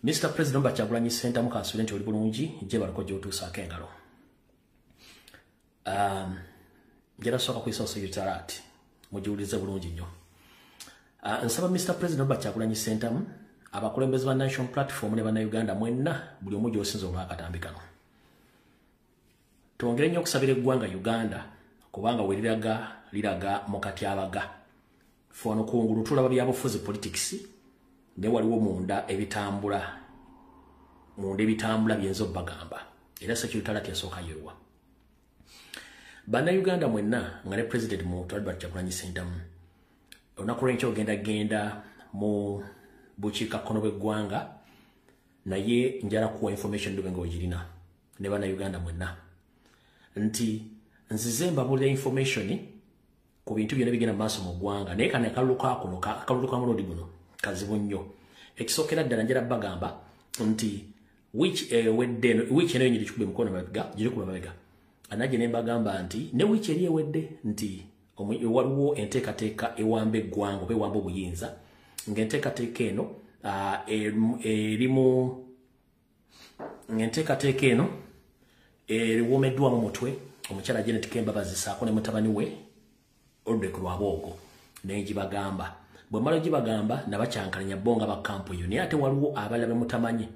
Mr. President Kyagulanyi Ssentamu, kansubire nti oli bulungi gye baliko gy'otuusaako engalo. Njala sooka kuyisa security alert, mugiwulirize bulungi nnyo. Nsaba Mr. President Kyagulanyi Ssentamu, abakulembeze ba National Platform ne Bannayuganda mwenna, buli omu gy'osinza olw'akatambi kano, twongere nnyo okusabira eggwanga Uganda, kubanga we liraga liraga mu katyabaga. Ffe wano kungulu tulaba byabufuzi, politics, naye waliwo munda ebitambula, munda ebitambula byenza obbagamba. Era security alert yasooka yeewa Bannayuganda mwenna nga ne President mu Robert Kyagulanyi Ssentamu, olunaku lwenkya ogenda genda mu bukiikakkono bw'eggwanga, naye njala kuwa information ndube nga ogirina ne Bannayuganda mwenna nti nzize mbabuulira information ku bintu byonna bigenda mu maaso mu ggwanga. Naye kano akalulu kakuno, akalulu ka mulundi guno kazibu nnyo. Ekisookera ddala, njala bagamba nti wiiki ewedde eno, wiiki eno yenyini gikuba emikono mabega, girikuba mabega anajje, ne mbagamba nti ne wiiki eri ewedde nti waliwo enteekateeka ewamba eggwanga oba ewamba obuyinza, ng'enteekateeka eno erimu, ng'enteekateeka eno eriwomeddwamu mutwe omukyala Janet Kembabazi saako ne mutabani we Odrek Rwabwogo. Naye gibagamba, bwe mala gibagamba nabakyankalanya bo nga bakampu eyo, naye ate waliwo abalala bemutamanyi.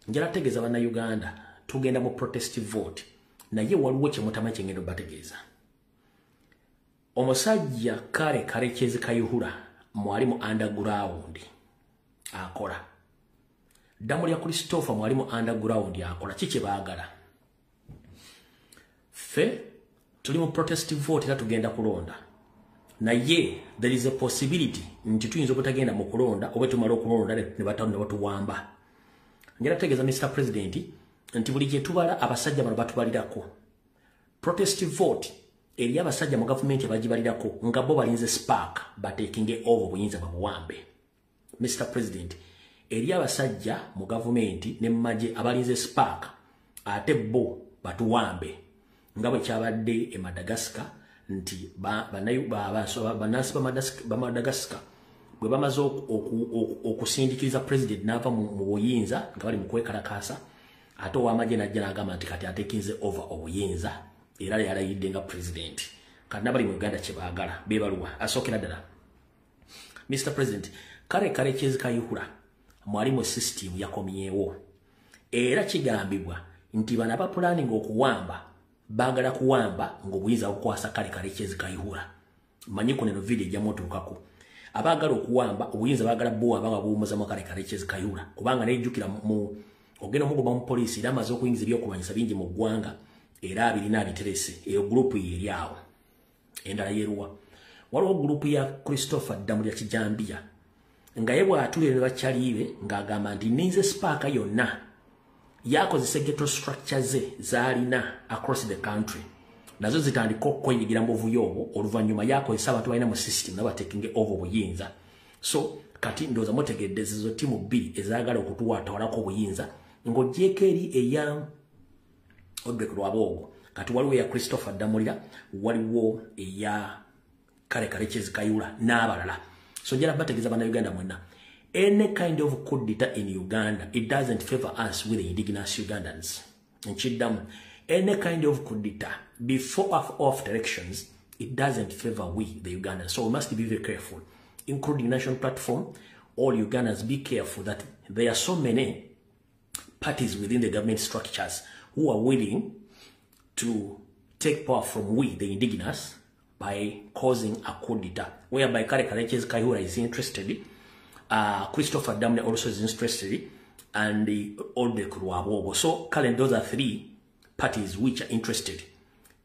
Njala tegeeza Bannayuganda, tugenda mu protest vote, naye waliwo kyemutamanyi kyengenda obategeeza. Omusajja Kale Karekyezi Kayihura mwali mu underground akola, Ddamulya Christopher mwali mu underground akola. Ki baagala? Ffe tuli mu protest vote era tugenda kulonda, naye there is a possibility nti tuyinza obutagenda mu kulonda oba tumala okulonda ne batuwamba. Njala tegeeza Mr. President nti buli gye tubala abasajja bano batubalirako. Protest vote eri abasajja mu gavumenti abagibalirako nga bo balinze spark batekinge over obuyinza babuwambe. Mr. President, eri abasajja mu gavumenti ne mumagye abalinze spark ate bo batuwambe, nga bwe kyabadde e Madagascar, nti bannansi ba Madagascar bwe bamaze okusindikiriza president n'ava mu buyinza nga bali mu kwekalakaasa, ate ow'amagye najja n'agamba nti kati atekinze over obuyinza era yalayidde nga president. Kati nabali mu Uganda kye baagala bebaluwa. Asookera ddala, Mr. President, Kale Karekyezi Kayihura mwali mu system yakomyewo, era kigambibwa nti bano abapulaninga okuwamba baagala kuwamba ng'obuyinza bukwasa Kale Karekyezi Kayihura. Manyi kuno eno video ejjamu otuukako. Abaagala okuwamba obuyinza baagala buwamba nga buwumuzamu Kale Karekyezi Kayihura, kubanga nejjukira mu ogenda omugoba mu poliisi, era amaze okuyingiza ebyokulwanyisa bingi mu ggwanga era abirina abiterese. Eyo gurupu yeri awo. Endala yeruwa? Waliwo gurupu ya Christopher Ddamulya Kijambiya, nga ye bw'atulire ne bakyaliibe ng'agamba nti ninze spark yonna yakozesa ghetto structure ze zaalina across the country, nazo zitandika okwenyigira mu buvuyo obwo. Oluvannyuma yakozesa abantu balina mu system nabo batekinge over obuyinza. So kati ndowooza mutegedde zizo timu bbiri ezaagala okutuwatwalako obuyinza, ng'ogyeko eri eya Odrek Rwabwogo. Kati waliwo eya Christopher Ddamulira, waliwo eya Kale Karekyezi Kayihura n'abalala. So njala bategeeza Bannayuganda mwenna, any kind of coup d'etat in Uganda, it doesn't favor us with the indigenous Ugandans. Nkiddamu, any kind of coup d'etat before or after elections, it doesn't favor we the Ugandans. So we must be very careful, including National Platform, all Ugandans, be careful that there are so many parties within the government structures who are willing to take power from we, the indigenous, by causing a coup d'etat, whereby Kale Karekezi Kayihura is interested, Christopher Ddamulira also is interested, and the Odrek Rwabwogo. So currently those are three parties which are interested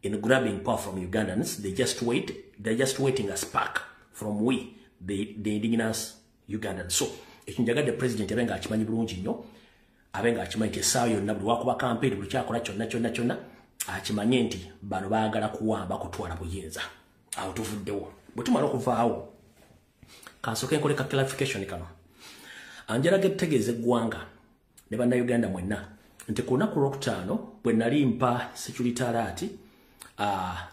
in grabbing power from Ugandans. They just wait, they're just waiting a spark from we, the indigenous Ugandans. So, ekyo njagadde president abe nga akimanyi bulungi nnyo, abe nga akimanyi nti essaawa yonna buli wakuba campaign, buli kyakola kyonna kyonna kyonna, akimanye nti bano baagala kuwamba kutwala buyinza. Awo tuvuddewo. Bwe tumala okuvaawo, kansooke nkole ka clarification kano. Anjalaga ettegeeza eggwanga ne Bannayuganda mwenna nti ku lunaku lwokutaano bwe nali mpa security alert,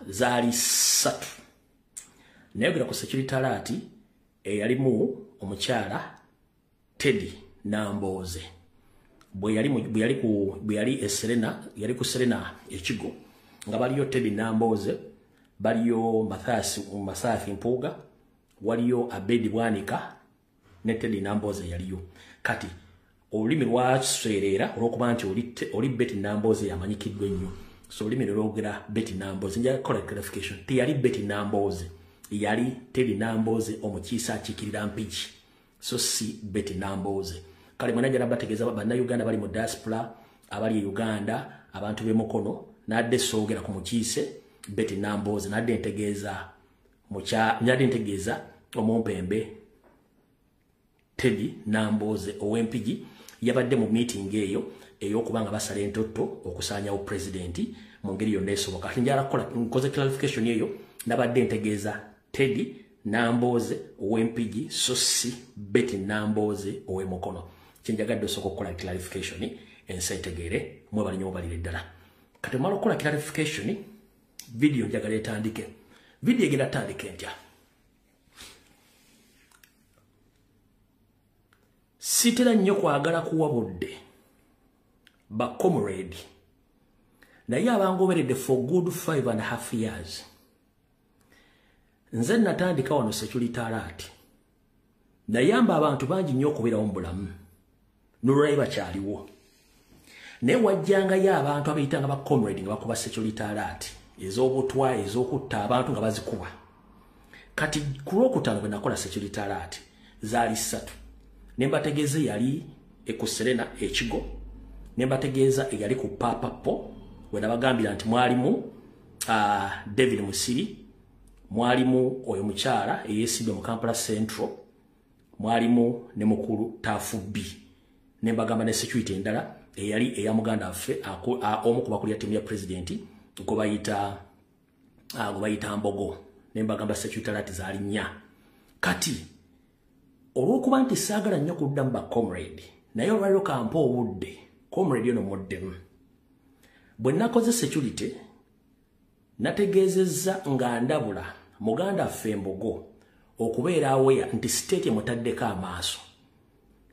zaali ssatu. Nayogera ku security alert eyalimu omukyala Teddy Nambooze. Bwe yali e Serena, yali ku Serena ekigo nga baliyo Teddy Namboze, baliyo Masafi Mpuuga, waliyo Abedi Bwanika ne Teddy Namboze yaliyo. Kati olulimi lwaseerera olw'okuba nti oli Betty Namboze yamanyikiddwa ennyo, so olulimi lwogera Betty Namboze. Nja kukola clarification, teyali Betty Namboze, yali Teddy Namboze omukiise akiikirira Mpigi, so si Betty Namboze. Kale mwenajja nabategeeza bannayuganda bali mu diaspora, abali e Uganda, abantu b'e Mukono, nadde soogera ku mukiise Betty Namboze, nadde ntegeeza omumpembe Teddy Namboze ow'Empigi. Yabadde mu meeting eyo ey'okuba nga basala entotto okusaanyawo pulezidenti mu ngeri yonna esoboka. Kati njagala kukola nkoze clarification eyo, nabadde ntegeeza Teddy Namboze ow'Empigi, so si Betty Namboze ow'e Mukono. Kyenjagadde osooka okukola clarification ensi etegeere, mwebale nnyo, mubalire ddala. Kati omala okukola clarification, video njagala etandike. Video egenda tandika entya? Sitera nnyo kwagala kuwa budde ba comrade, naye abangoberedde for good 5.5 years. Nze natandika wano security alert, nayamba abantu bangi nnyo okubeerawo mu bulamu, n'olwaleero bakyaliwo. Naye wajjangayo abantu abayitanga ba comrade nga bakuba security alert ez'obutwa, ez'okutta abantu nga bazikuba. Kati ku lwokutaano bwe nakola security alert zaali 3, ne mbategeeza eyali ku Serena ekigo, ne mbategeeza eyali ku Papa Po, we nabagambira nti mwalimu David Musiri, mwalimu oyo mukyala eyeesimbye mu Kampala Central, mwalimu ne mukulu Tafu B, ne mbagamba ne security endala eyali eya muganda waffe omu ku bakulira ttiimu ya pulezidenti gwe bayita Mbogo, ne mbagamba security alert zaali 4. Kati olw'okuba nti saagala nnyo kuddamu ba comrade, naye olwaliro kampa obudde comrade ono muddemu. Bwe nakoze security nategeezezza nga ndabula muganda waffe Mbogo okubeera aweya nti state emutaddeko amaaso,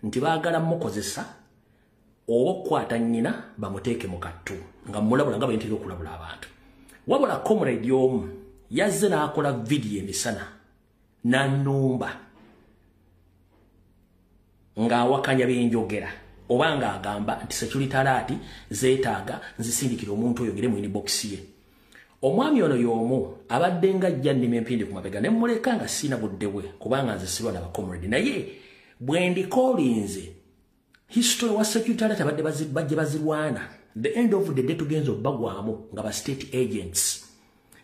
nti baagala mukozesa oba okukwata nnyina bamuteeke mu kattu, nga mmulabula nga bwe ntera okulabula abantu. Wabula comrade omu yazze n'akola vidiyo emisana n'annumba ng'awakanya byenjogera, oba ng'agamba nti security alert zeetaaga nzisindikira omuntu oyo ngere mu inbox ye. Omwami ono y'omu abadde nga ajja nnima empindi ku mabega, ne mmuleka nga sirina budde bwe, kubanga nze sirwa na ba comrade. Naye bwe ndikoolinze history wa security alert abadde bajje bazirwana, the end of the day tugenza obbagwamu nga ba state agents,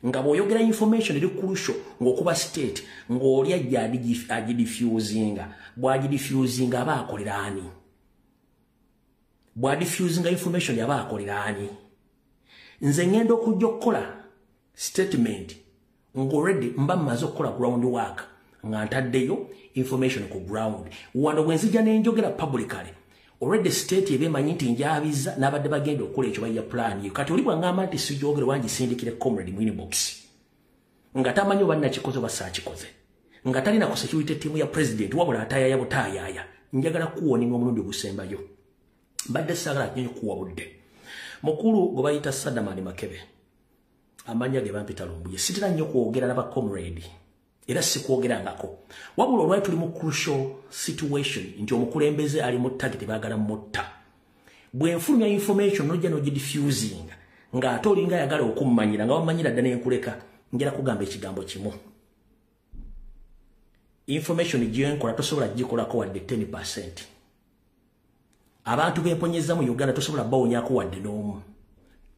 nga bw'oyogera information eri crucial ng'okuba state ng'oli ajja agidiffusinga, bw'agidiffusinga aba akolera ani? Bw'adiffusinga information aba akolera ani? Nze ngenda okujja okukola statement ng'already mba mmaze okukola ground work, nga ntaddeyo information ku ground. Wano bwe nzija ne njogera publicly, already state eba emanyi nti njabiza n'abadde bagenda okukola ekyo bajja plan yo. Kati oli bw'aŋŋamba nti sijogere wangisindikire comrade mu inbox, nga tamanyi oba nnakikoze oba saakikoze, nga talina ku security team ya president, wabula ataayaaya butaayaaya. Njagala kuwoninga omulundi ogusembayo, mbadde saagala nnyo kuwa budde. Mukulu gwe bayita Sadamani Makebe, amannya ge bampita Lumbuye. Sitera nnyo kwogera na ba comrade, era sikwogerangako, wabula olwali tuli mu crucial situation nti omukulembeze ali mu target, baagala mutta. Bwe nfulumya information nojja n'ogidiffusinga ng'ate olinga ayagala okummanyira nga wamanyira dda nenkuleka, njala kugamba ekigambo kimu: information gyenkola tosobola gikolako wadde 10%. Abantu bemponyeza mu Uganda tosobola bawonyako wadde n'omu.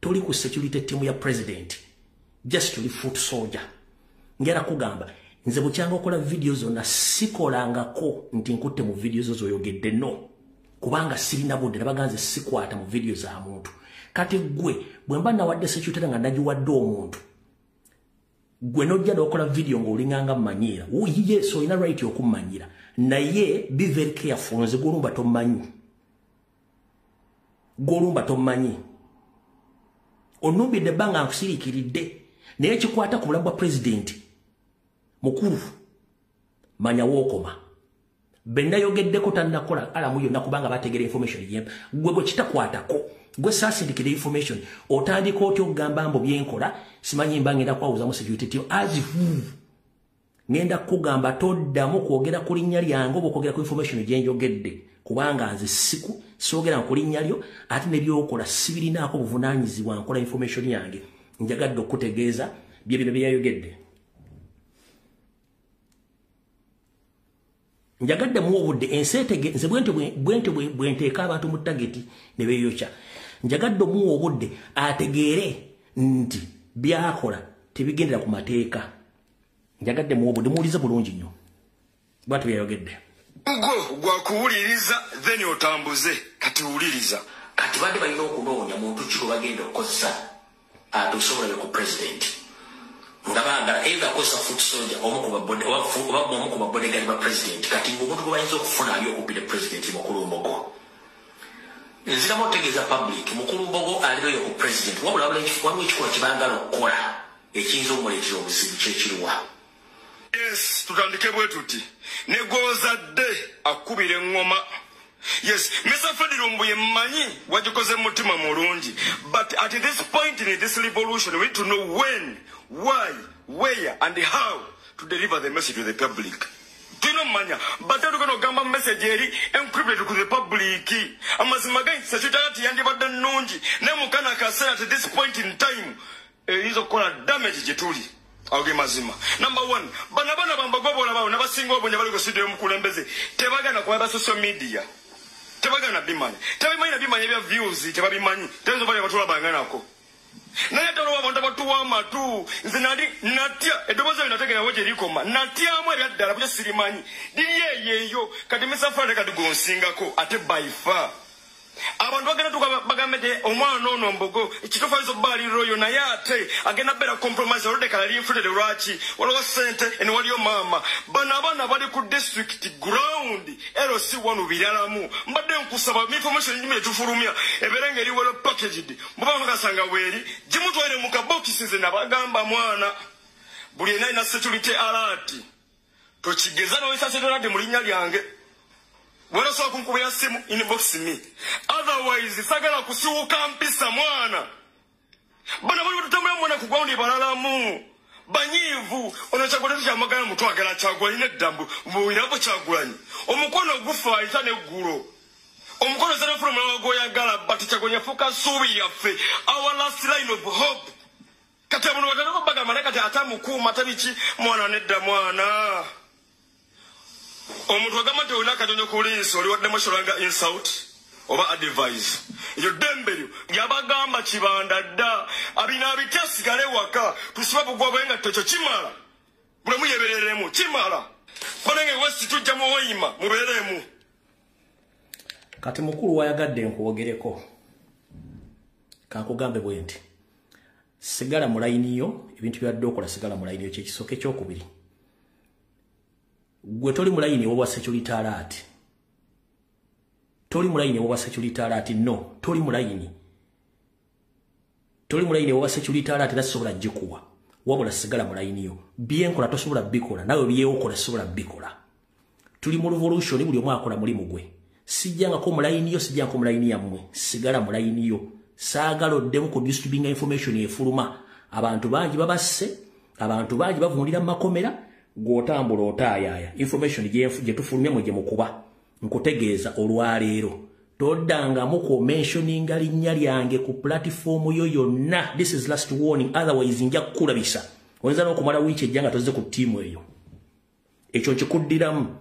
Toli ku security team ya president, just tuli foot soldier. Njala kugamba nze bukyanga okola video zonna sikolangako nti nkutte mu video zo zoyogedde, no, kubanga sirina budde. Nabaganze sikwata mu video za muntu. Kati gwe bwe mba nawadde security nga nagiwadde omuntu, gwe nojja n'okola video ng'olinganga mmanyira, yes, olina right okummanyira, naye be very careful. Nze gwolumba tommanyi, gwolumba tommanyi, onumbidde ebbanga nkusiriikiridde, naye ekikwata ku bulamu bwa pulezidenti mukulu manya wookoma. Bennayogeddeko tannakola alamu yonna kubanga bategeera information yempa. Gwe gwe kitakwatako, gwe saasindikira information, otandika otya okugamba mbu byenkola simanyi mba ngenda kwawuzamu security team as if ngenda kugamba toddamu kwogera ku linnya lyange oba okwogera ku information gye njogedde, kubanga nze siku soogera ku linnya lyo ate ne byokola sibirinaako buvunaanyizibwa. Nkola information yange, njagadde okutegeeza bye bino bye yayogedde. Njagadde muwa obudde ensi etege, nze bwentyo bwenteeka abantu mu tageti ne beeyokya. Njagadde omuwa obudde ategeere nti byakola tebigendera ku mateeka. Njagadde muwa obudde, muwulize bulungi nnyo bw'atyo byayogedde. Gwo gwakuwuliriza then otambuze. Kati wuliriza. Kati badde balina okunoonya muntu ki gwe bagenda okukozesa atusobolabe ku president, nga baagala either akozesa foot soldier omu ku babodyguard ba president. Kati ng'omuntu gwe bayinza okufuna ali okubbira president Mukulu Mbogo. Nziramu otegeeza public, Mukulu Mbogo aliroyo ku president, wabula waliwo ekikolwa kye baagala okukola ekiyinza okumuleetera obuzibu. Kyekiruwa? Yes, tutandike bwe tuti ne gw'ozadde akubira eŋŋoma. Yes, Mr. Fred Lumbuye, mmanyi wagikoze mutima mulungi, but at this point in this revolution we need to know when, why, where and how to deliver the message to the public. Tulina omumanya bate tugenda okugamba message eri encrypted to the public. Amazima gai security alert yandibadde nnungi, naye mukana akaseera at this point in time eyinza okukola damage gye tuli. Ago ge mazima. Number one, bano abaana bambogo b'olaba n'abasinga obungi abali ku studio y'omukulembeze tebagana kuba ba social media, tebagana bimanya, tebabimanyi na bimanya ebya views tebabimanyi, teyinza oba batulabanga nako. Naye ate olwo abantu abatuwa amatu, nze nali natya eddoboozi eryo nategeerawo gye likoma, natyamu ebyaddala byo sirimanyi liri eyo eyo. Kati Mr. Fred kati gwonsingako ate by far. Abantu bagenda tuka bagambe nti omwana ono Mbogo ekituufu ayinza okuba ali royo, naye ate agenda beera compromise olwedde kala linfulire. Lwaki? Waliwo ssente eno, waliyo maama. Bano abaana bali ku district ground LC1 biralamu. Mbadde nkusaba information nyimi etufulumya ebeere ng'eri well packaged. Muba mukasanga weeri gimutwalire mu kabokisi. Nze nabagamba mwana buli ena alina security alert, tokigeza n'oyisa security alert mu linnya lyange. Wena osobola kunkubira simu, inbox me, otherwise sagala kusiwuka mpisa mwana. Bano bali batutambula mwana ku ground balalamu banyiivu. Ono Kyagulanyi tukyamagana, mutwagala Kyagulanyi neddambu muwirako Kyagulanyi omukono gufa ayita neggulo omukono zanafuna omulala gwoyagala, but Kyagulanyi yafuuka ssuubi yaffe, our last line of hope. Kati abuno batandika bagamba naye kati ate amukuuma tabiki mwana nedda mwana. Omuntu agamba nti olina akanyonyo ku liiso oli waddemu nga insult oba advice, eryo ddembe lyo. Yabagamba kibanda dda abina abitya asigale waka tusibe bugwa bwe nga tekyo kimala bulemu yebereremu kimala banenge west tujja muwoyima mubeeremu. Kati mukulu wayagadde nkwogereko, kankugambe bwe nti sigala mu layini yo, ebintu byadde okola sigala mu layini yo, kyekisooka. Ekyokubiri, gwe toli mu layini owa security alert, toli mu layini owa security alert. No, toli mu layini, toli mu layini owa security alert era sobola gikuwa. Wabula sigala mu layini yo. Byenkola tosobola bikola, nawe byeokola sobola bikola. Tuli mu revolution, buli omu akola mulimu gwe. Sijjangako mu layini yo, sijjangako mu layini yammwe. Sigala mu layini yo. Saagala oddemu ku distributinga information efuluma. Abantu bangi babasse, abantu bangi bavundira mu makomera, gw'otambula otaayaaya information gye tufulumya mwe gye mukuba. Nkutegeeza olwaleero, toddangamu ku mentioninga linnya lyange ku platform yo yonna. This is last warning, otherwise nja kukulabisa. Oyinza n'okumala wiiki ejja nga tozze ku ttiimu eyo. Ekyo nkikuddiramu,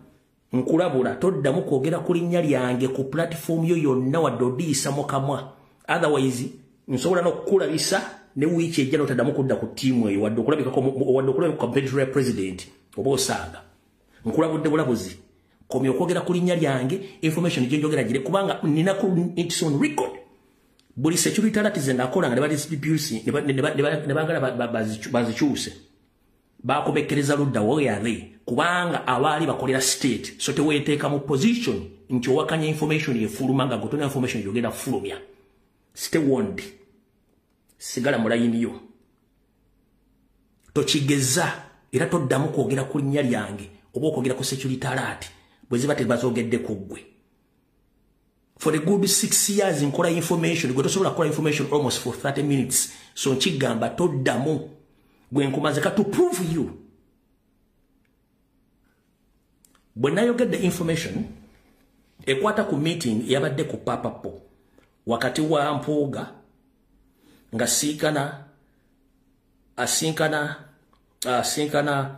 nkulabula, toddamu kwogera ku linnya lyange ku platform yo yonna wadde odiyisa mu kamwa. Otherwise nsobola n'okukulabisa ne wiiki ejja n'otaddamu kudda ku ttiimu eyo wadde okulabikako, wadde okulabika competitor ya president oba osaaga. Nkulabudde bulabuzi, komya okwogera ku linnya lyange. Information gye njogera gire kubanga nina ku, it's on record. Buli security alert ze nakola nga ne badistribute ne baagala bazikyuse, bakobekkereza ludda weyare kubanga abaali bakolera state. So teweeteeka mu position nti owakanya information efuluma nga gotona information gyogenda fulumya. Stay warned, sigala mu layini yo, tokigeza era toddamu kwogera ku linnya lyange oba okwogera ku security alert. Bwe ziba tebazogedde ku ggwe. For the good 6 years nkola information, gwe tosobola kukola information almost for 30 minutes. So nkigamba toddamu. Gwe nkumaze ka to prove you. Bwe nayogedde information ekwata ku meeting yabadde ku Papapo wakati wa Mpuuga nga asinkana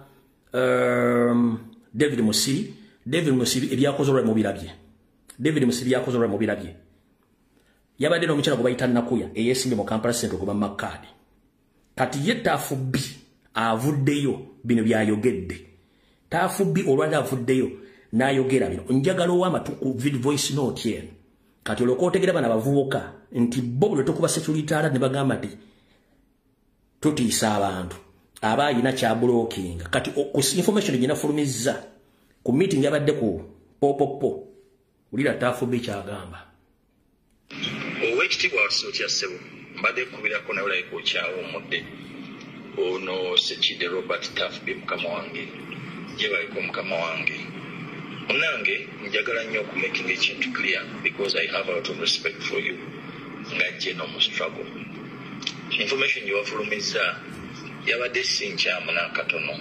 David Musiri. David Musiri ebyakoze olwa mubirabye. David Musiri yakoze olwa mubirabye. Yabadde n'omukyala gwe bayita Nakuya eyeesimbye mu Kampala Central gwe bamma. Kati ye Tuff B avuddeyo bino byayogedde. Tuff B olwadde avuddeyo n'ayogera bino. Njagala ow'amatu ku voice note eno. Kati olwoka otegera bano abavubuka nti bo buli tukuba security alert ne bagamba nti tutiisa abantu. Aba ayina kyabulokinga. Kati information gye nafulumizza ku meeting yabadde ku Popopo. Wulira Tuff B ky'agamba. Owekitiibwa otya ssebo, mbadde nkubirako nawe olabika okyawummudde. Ono Sekidde Robert Tuff B mukama wange, gyebaliko mukama wange. Munnange njagala nnyo okumakinga ekintu clear because I have a lot of respect for you nga jje mu struggle. Information gye wafulumizza yabadde si nkyamu n'akatono,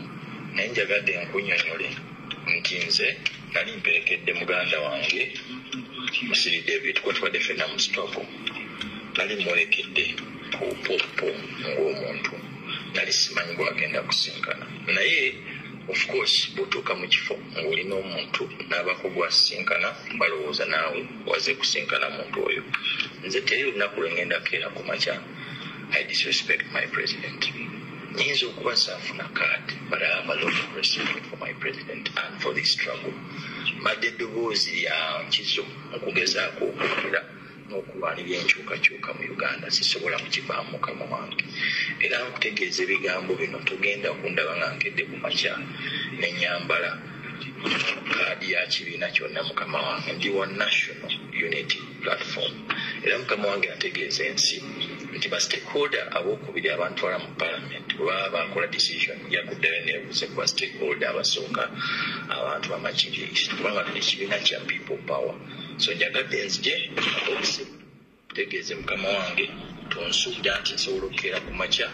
naye njagadde nkunnyonnyole nti nze nali mperekedde muganda wange Musiri David kuba tubadde ffenna mu struggle. Nali mwolekedde ku Popo ng'omuntu, nali simanyi gwagenda kusinkana, naye of course bw'otuuka mu kifo ng'olina omuntu n'abaako gwasinkana, balowooza naawe waze kusinkana muntu oyo. Nze teri lunaku lwe ngenda keera ku makya I disrespect my president. Nyinza okuba saafuna card, but I have a lot of respect for my president and for this struggle. Mbadde eddoboozi lya nkizo mu kugezaako okwogera n'okulwanirira enkyukakyuka mu Uganda. Sisobola kukivaamu mukama wange. Era nkutegeeza ebigambo bino, togenda kundaba nga nkedde ku makya ne nnyambala kaadi ya kibiina kyonna mukama wange. Ndi wa National Unity Platform. Era mukama wange ategeeza ensi nti ba stakeholder abookubiri abantwala mu parliament bwe baba bakola decision yakuddayo neebuuze ku ba stakeholder abasooka abantu b'Amakindye East, kubanga tuli kibiina kya people power. So njagadde nzije tegeeze mukama wange, tonsuubira nti nsobola okukeera ku makya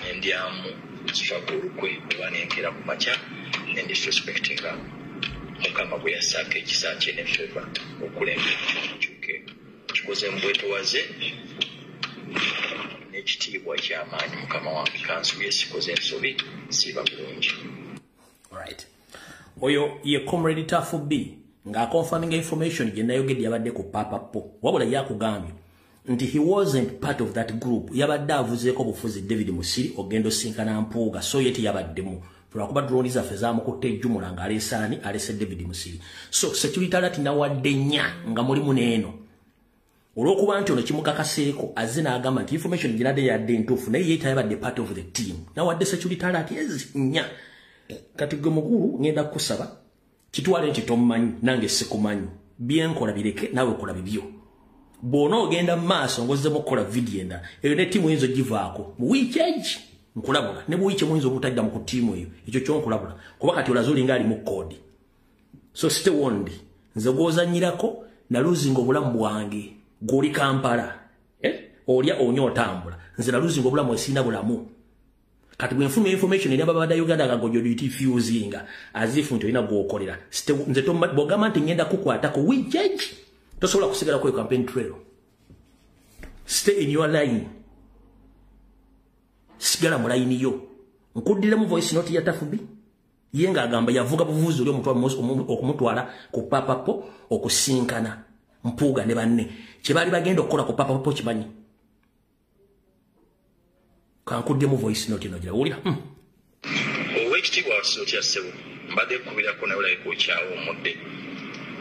ne ndyamu struggle olukwe oba nenkeera ku makya ne disrespectinga mukama bwe yassaako ekisa kye ne favor okulembera enkyukakyuka eno. Kikoze mu bwetowaze n'ekitiibwa ekyamaanyi mukama wange. Kansuubire sikoze ensobi, siiba bulungi. Alright. Oyo ye Comrade Tuff B ng'aconfirming information gye nayogedde yabadde ku Papapo. Wabula yakugambye nti he wasn't part of that group. Yabadde avuzeeko bufuzi David Musiri ogenda osinkana Mpuuga, so ye teyabaddemu. Lwakuba drone zaffe zaamukutte ejjumula ng'aleese ani, alese David Musiri. So security alert nawadde nnya nga mulimu n'eno. Olw'okuba nti ono kimukakaseeko azze n'agamba nti information gye nadde yadde entuufu, naye ye teyabadde part of the team. Nawadde security alert ezi nnya. Kati gwe mukulu ngenda kukusaba kitwale nti tommanyi nange sikumanyi, byenkola bireke naawe kola bibyo. Bw'ona ogenda mu maaso ng'ozzemu okukola vidiyo endala eyo ne ttiimu oyinza ogivaako mu wiiki egi, nkulabula ne mu wiiki muyinza obutadda mu ku ttiimu eyo. Ekyo kyonkulabula kuba kati olaze olinga ali mu koodi. So stay warned. Nze gw'ozannyirako naluzinga obulamu bwange. Gw'oli Kampala, eh? Olya onywa otambula, nze naluzinga obulamu, esiina bulamu. Kati bwe nfuna information eri ababadde Uganda nga gojo diffusinga as if nti olina gw'okolera, nze bw'ogamba nti ngenda kukwatako wiiki egi, tosobola kusigala ku campaign trail. Stay in your line, sigala mu layini yo. Nkuddiremu voice note ya Tuff B ye ng'agamba yavuga buvuzi oli okumutwala ku Papapo okusinkana Mpuuga ne banne. Kye baali bagenda okukola ku Papapo kimanyi. Kankuddemu voice note eno gira wulira. Owekitiibwa otya ssebo, mbadde nkubirako nawe olabika okyawummudde.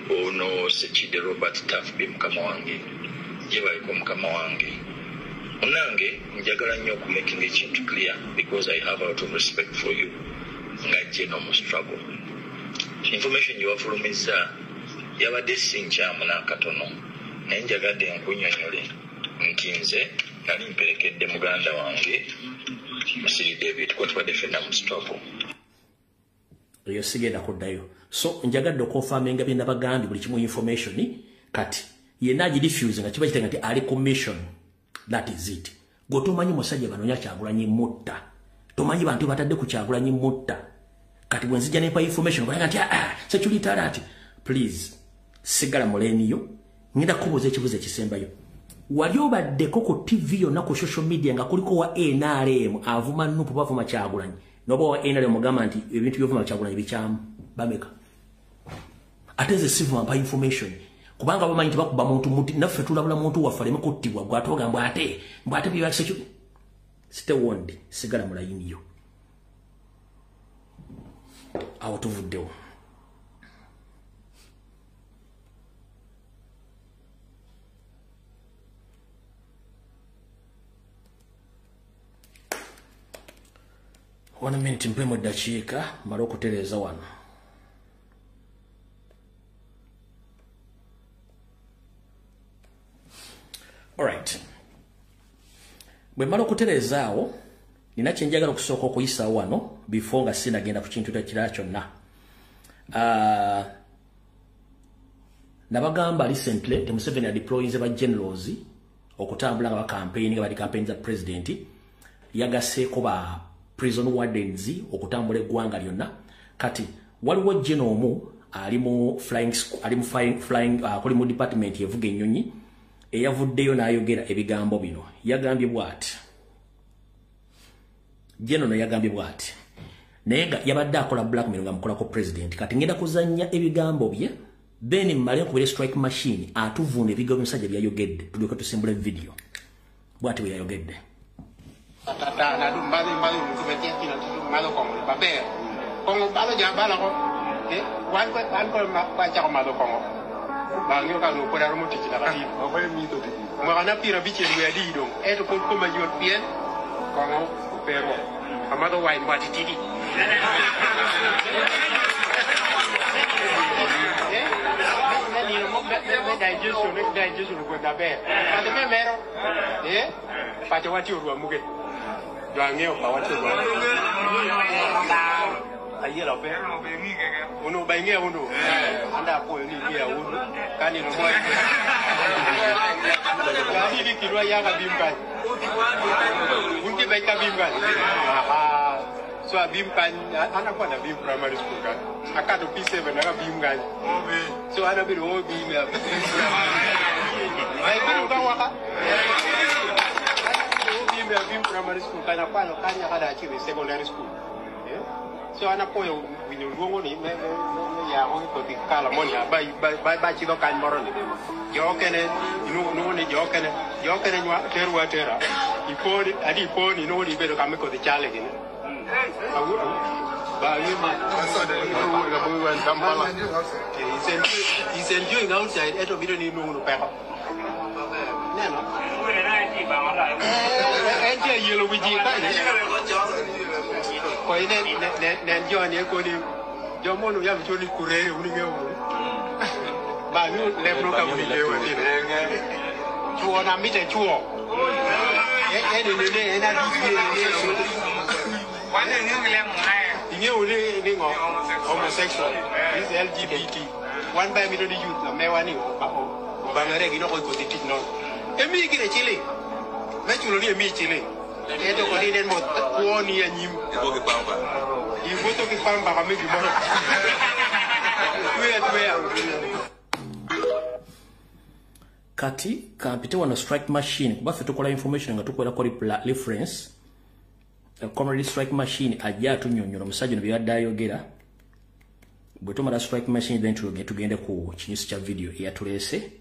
Ono Sekidde Robert Tuff B mukama wange, gyebaliko mukama wange. Munnange njagala nnyo okumakinga ekintu clear because I have a lot of respect for you nga jje mu struggle. Information gye wafulumizza yabadde si nkyamu n'akatono, naye njagadde nkunnyonnyole nti nze nali mperekedde muganda wange Musiri David kuba tubadde ffenna mu struggle. Eyo sigenda kuddayo. So njagadde okonfaminga bye nabagambye buli kimu information. Kati yenna agirefuse nga kiba kitenga nti ali ku mission. That is it. Gwe tomanyi musajja banoonya Kyagulanyi mutta, tomanyi bantu batadde ku Kyagulanyi mutta. Kati bwe nzija nempa information ogaa nti security alert, please sigala mu lane yo. Ngenda kubuuza ekibuuzo ekisembayo. Wali obaddeko ku TV yonna ku social media nga kuliko wa NRM avuma NUP, bavuma Kyagulanyi, noba wa NRM ogamba nti ebintu byovuma Kyagulanyi bikyamu? Bameka? Ate nze sivuma, mpa information, kubanga bamanyi nti bakuba muntu muti, naffe tulabula muntu waffe aleme kuttibwa. Gwe ate ogamba ate mbw ate bye. Stay warned, sigala mu layini yo. Awo tuvuddewo. One minute, mpemu eddakiika male okutereeza wano. Alright, bwe mmala okutereeza awo, nina kyenjagala okusooka okuyisaawo wano before nga sinagenda ku kintu kirala kyonna. Nabagamba recently nti Museveni adeployinze ba generals okutambula nga bacampaign, nga bali campaign za president. Yagaseeko ba prison wardens okutambula eggwanga lyonna. Kati waliwo general omu ali mu flying, ali mu flying, kuli mu department evuga ennyonyi, eyavuddeyo n'ayogera ebigambo bino. Yagambye bw'ati, general yagambye bw'ati, naye nga yabadde akola blackmail nga mukolako president. Kati ngenda kuzannya ebigambo bye, then mmale nkubire strike machine atuvunda ebigambo by'omusajja byayogedde, tulyoke tusimbule video. Bw'ati bwe yayogedde. Tata na dum madho madho kumetia kina tu madho kongo baber kongo balo ja bala ko eh wan ko wan ko ma pa cha ko madho kongo ba ngio ka no ko da mo tich na kati o ko mi to ti ma na pira biche we adi dong e to ko ko ma yot pien kongo pero amadho wine ba titidi me digestion ne digestion ko da ber ate me mero eh pacho wati orwa muge jo ang'eyo pa wati orwa ayiero pe uno ba ing'eyo uno anda apuoyo ni ing'eyo uno kani no moy kani kirwa yaka bim kany un ti be ka bim kany aha. So abim kany ana kwana bim primary school kany akato P7 aka bim kany so ana bedo o bim ya ai bedo ka waka bim ya bim primary school kany akwano kany nyaka achire secondary school. So an apuoyo winjo luongo ni me yago gi kodhi kala moni ba chidho kany moro ni jokene inuongo ni jokene jokene nywa terwa atera iponi adi iponi inuongo ni ibedo kama kodhi chale gini ba yima. He's enjoying outside eto biro ni inuongo no peko neno en tie yielo wi ji kani koi ne joni koni jomono yam choni kurere uni ng'eyo ba ni lebro ka uni ng'eyo chuo na mite chuo e ne ne na di ing'eyo ni ngo homosexual this LGBT one by middle youth na mewa ni obang'ere gi noko kodhi tich nono emi gire chili me chulo ni emi chili eto kodi den mo kuoni ya nyim iwuotho gi pamba kami gimoro tweya tweya. Kati kampite wano strike machine, kuba ffe tukola information nga tukolerako reference. Comrade strike machine ajja atunyonnyola omusajja ono byabadde ayogera. Bwe tumala strike machine, then tugende ku kinyusi kya video eyatuleese.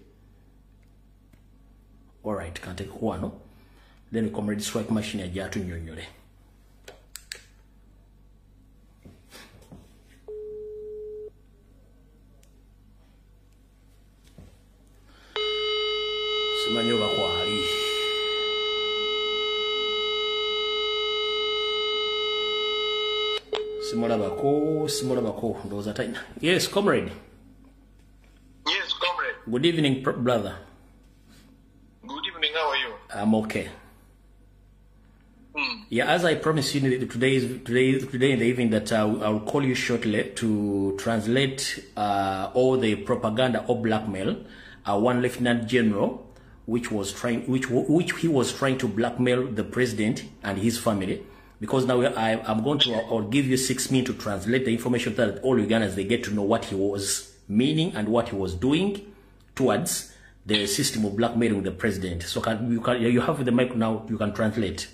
Alright, kanteekeko wano, then comrade strike machine ajja atunyonnyole. Simanyi oba kwali. Simulabako, simulabako, ndowooza talina. Yes, comrade. Yes, comrade. Good evening, brother. Good evening, how are you? I'm okay. Yeah, as I promised you today in the evening that I'll call you shortly to translate all the propaganda or blackmail. One Lieutenant General, which he was trying to blackmail the president and his family. Because now I'm going to, I'll give you 6 minutes to translate the information so that all Ugandans, they get to know what he was meaning and what he was doing towards the system of blackmailing the president. So you have the mic now, you can translate.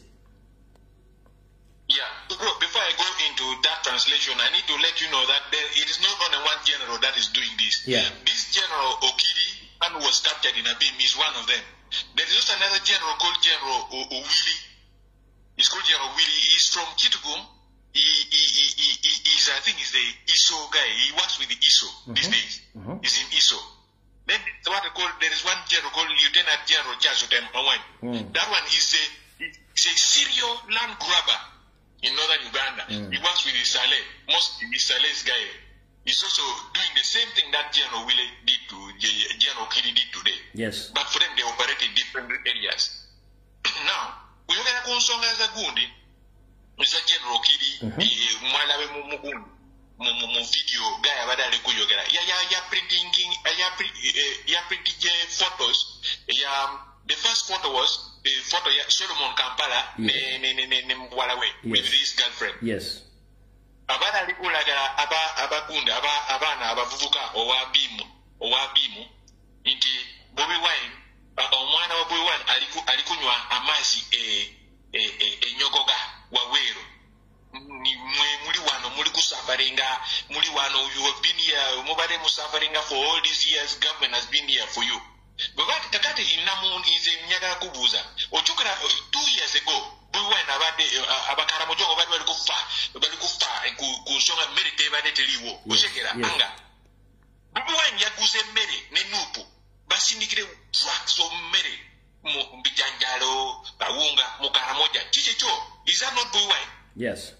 Yeah, bro, before I go into that translation, I need to let you know that it is not only one general that is doing this. Yeah. This General Okidi, who was captured in Abim, is one of them. There is also another general called General Owili. He's called General Willie. He's from Kitgum. He's I think he's the ISO guy. He works with the ISO these days. He's in ISO. Then what they call, there is one general called Lieutenant General Charles Otem. That one is a serial land grabber in northern Uganda. He works with the Saleh, mostly the Saleh's guy. He's also doing the same thing that General Willie did to General Okidi did today. Yes. But for them, they operate in different areas. Now, oyogera ku nsonga za gundi za General Okidi, mwalabe mu video guy abadde ali kuyogera ya printing ya printing photos ya the first photo was the photo ya Solomon Kampala ne muwala we with his girlfriend. Yes. Abadde ali kulagala abagunda abaana abavubuka owa Bimu nti Bobi Wine, omwana wa Bobi Wine ali kunywa amazzi enyogoga wabweru. Muli wano muli kusafaringa, muli wano, you have been here, mubadde musafaringa for all these years, government has been here for you. But kakati nze njagala kubuuza, ojjukira 2 years ago Bobi Wine abadde abakaramojongo bali bali kufa ku nsonga mmere tebadde teriiwo, otegera anga Bobi Wine yaguze emmere ne nuupu, basindikire trucks of mmere mu bijanjalo, kawunga, mu Karamoja. Kiki kyo? Is that not Bobi Wine? Yes.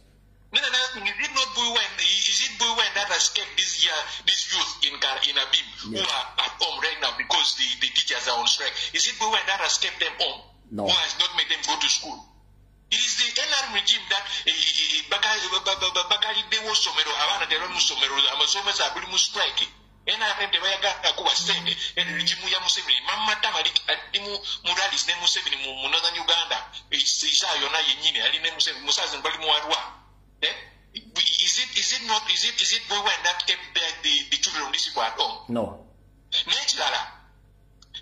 No, is it not Bobi Wine? Is it Bobi Wine that has kept this year, this youth in Abim, who are at home right now because the teachers are on strike? Is it Bobi Wine that has kept them home? No. Who has not made them go to school? It is the NRM regime that bakaliddewo ssomero, abaana tebali mu ssomero, amasomesa abali mu strike. NRM tebayagala kuwa ssente, regime ya Museveni. Mama Tama ali mu rallies ne Museveni mu northern Uganda. Essaawa yonna yennyini ali ne Museveni, Musazi bali mu Arua. Is it Bobi Wine that kept the children of these people at home? No. N'ekirala,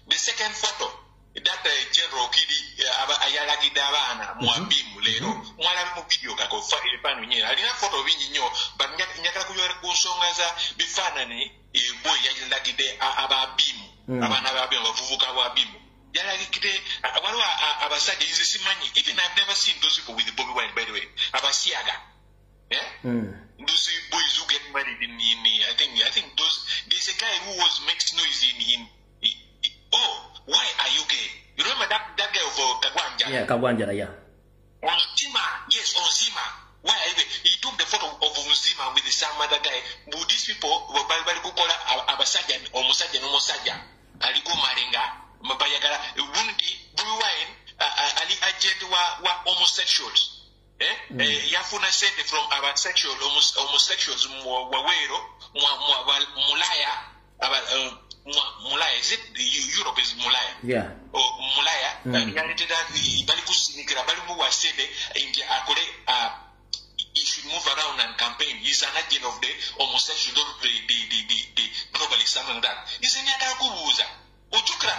the second photo that General Okidi ayalagidde abaana mu Abimu leero, mwalabe mu video kako ebifaananyi, alina photo bingi nnyo, but njagala kuyogera ku nsonga za bifaananyi boy yalagidde aba Abimu, abaana ba Abimu, abavubuka ba Abimu. Yalagidde waliwo abasajja, nze simanyi, even I've never seen those people with Bobi Wine, by the way, abasiyaga. Those boys who get married in I think those, there's a guy who was makes noise in oh, why are you gay? You remember that guy of Kagwanjala? Yeah, Kagwanjala, yeah. Onzima, yes, Onzima. Why are you gay? He took the photo of Onzima with some other guy. But these people were bali kukola abasajja, omusajja n'omusajja. Aliko maringa, mabayagala, wundi, Bobi Wine, ali agent wa homosexuals. Yafuna sente from abasexual, homosexuals wawero, mulaya, Mulaya, is it? Europe is Mulaya. Yeah. Oh, Mulaya. Bali kusinikira, bali muwa sente, nti akole, he should move around and campaign. He's an agent of the homosexual, the globally something like that. He's in kubuuza. Ojukra,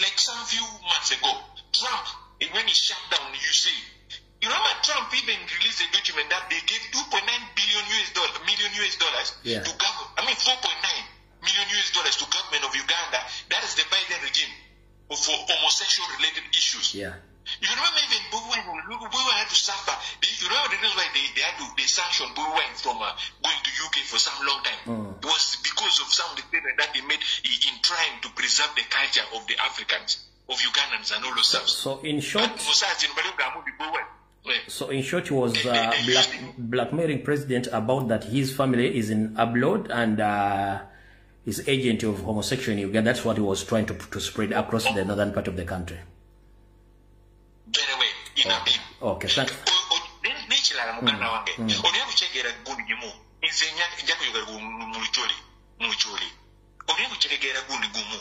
like some few months ago, Trump, when he shut down, you see, you remember Trump even released a document that they gave 2.9 billion US dollar, million US dollars to government. I mean, 4.9 million US dollars to government of Uganda. That is the Biden regime for homosexual related issues. Yeah. You remember even Bobi Wine had to suffer. You remember the reason why they sanctioned Bobi Wine from going to UK for some long time. It was because of some of the statement that they made in trying to preserve the culture of the Africans, of Ugandans and all those stuff. So in short, he was blackmailing president about that his family is in abroad and is agent of homosexual in Uganda. That's what he was trying to spread across the northern part of the country. Very well. in appeal. Okay, thank you. N'ekirala muganda wange, olina kutegeera gundi gumu. Nze nja kuyogera mu Lucholi. Olina kutegeera gundi gumu.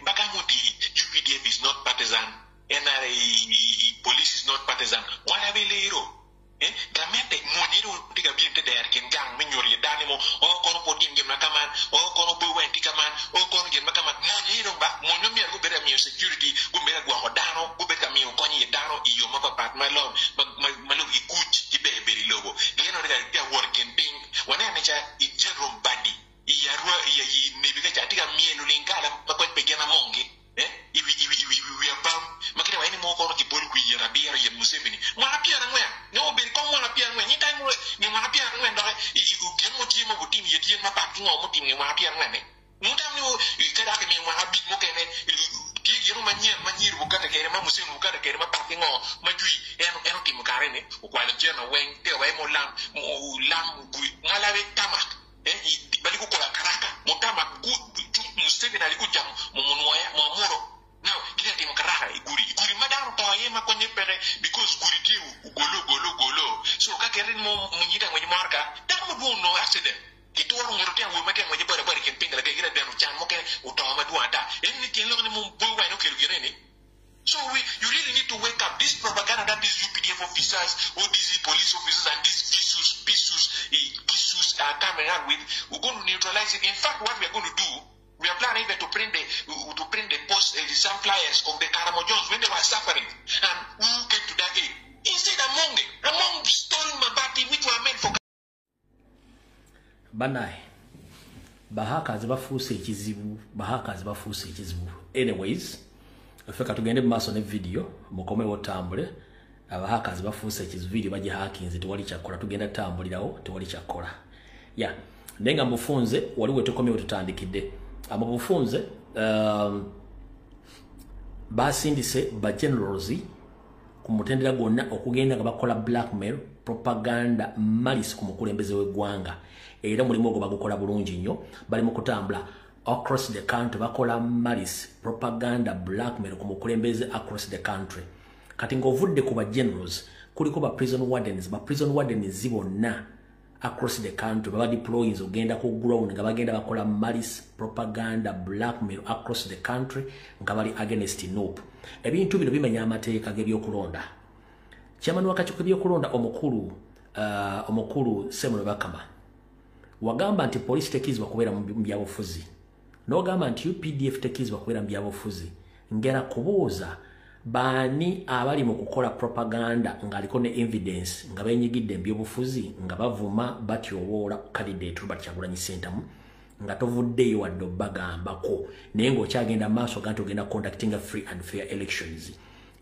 Bagamba nti UPDF is not partisan, NRA police is not partisan. Walabe leero. Gamente monyero tiga bien te der ken gang minyori danimo o kono podim gem nakaman o kono bo wenti kaman o kono gem nakaman monyero ba monyo mi go bera mi security go bera go hodano go bera mi konyi dano iyo ma papat ma lo ma lo ikuch ki be be lobo geno de ga working ping wana necha i jerom badi i yarwa i ne biga tiga mielo lingala ma ko pegena mongi iwi abam makira waini mo kono ki bol kuyi rabia ye Museveni mwana pia ngwe no be ko mwana pia ngwe ni time ni mwana pia ngwe ndo i u gen mo tiemo butim ye tien mapak ngo mo tim ni mwana pia ngwe ne mutam ni kada ke mi mwana big mo kene ti gero manyir bukata kere ma Museveni bukata kere ma pak ngo majui eno tim kare ne ukwale jeno wen te wa mo lam ngala be tamak bali ko kola karaka motama ku Museveni alikuja mumunwaya mwamuro. Now, kila timu karaha iguri madano toye makonye pere because guri tiu golo. So kakerin mo munyita ngwe marka damu bu no accident. Kituoro ngorotia ngwe matia ngwe bore bore kempinga la kira dano chan mo ke utoa maduata. Enni tienlo ni mo buwa no kero girene. So you really need to wake up. This propaganda that these UPDF officers, all these police officers, and these Gisus are coming out with, we're going to neutralize it. In fact, what we are going to do, we are planning even to print the post, some flyers of the Karamojons when they were suffering, and who came to that aid. Instead, among stolen mabati which were meant for. Banai, bahaka zibafuuse ekizibu, bahaka zibafuuse ekizibu. Anyways, feka tugende mu maaso ne video mukomewo tambule. Abahakazi bafuuse ekizibu, video bagihakinze, tewali kyakola, tugenda tambulirawo tewali kyakola. Ya naye nga mufunze waliwo tukomyewo tutandikidde. Mu bufunze basindise ba generals ku mutendera gwonna okugenda nga bakola blackmail propaganda malice ku mukulembeze w'eggwanga, era mulimu ogwo bagukola bulungi nnyo. Bali mu kutambula across the country bakola malice propaganda blackmail ku mukulembeze across the country. Kati ng'ovudde ku ba generals kuliko ba prison wardens, ba prison wardens bonna across the country baba deploying ogenda ku ground nga bagenda bakola malice propaganda blackmail across the country nga bali against NUP. Ebintu bino bimenya amateeka g'ebyokulonda. Chairman w'akakiiko k'ebyokulonda omukulu Samuel Bakama wagamba nti police tekkirizibwa kubeera mu byabufuzi, n'ogamba nti UPDF tekkirizibwa kubeera mu byabufuzi. Ngera kubuuza baani abali mu kukola propaganda ng'aliko ne evidence nga benyigidde mu byobufuzi nga bavuma batyoboola candidate Robert Kyagulanyi Ssentamu, nga tovuddeyo wadde obbagambako, naye ng'okyagenda maaso ga nti ogenda conducting free and fair elections.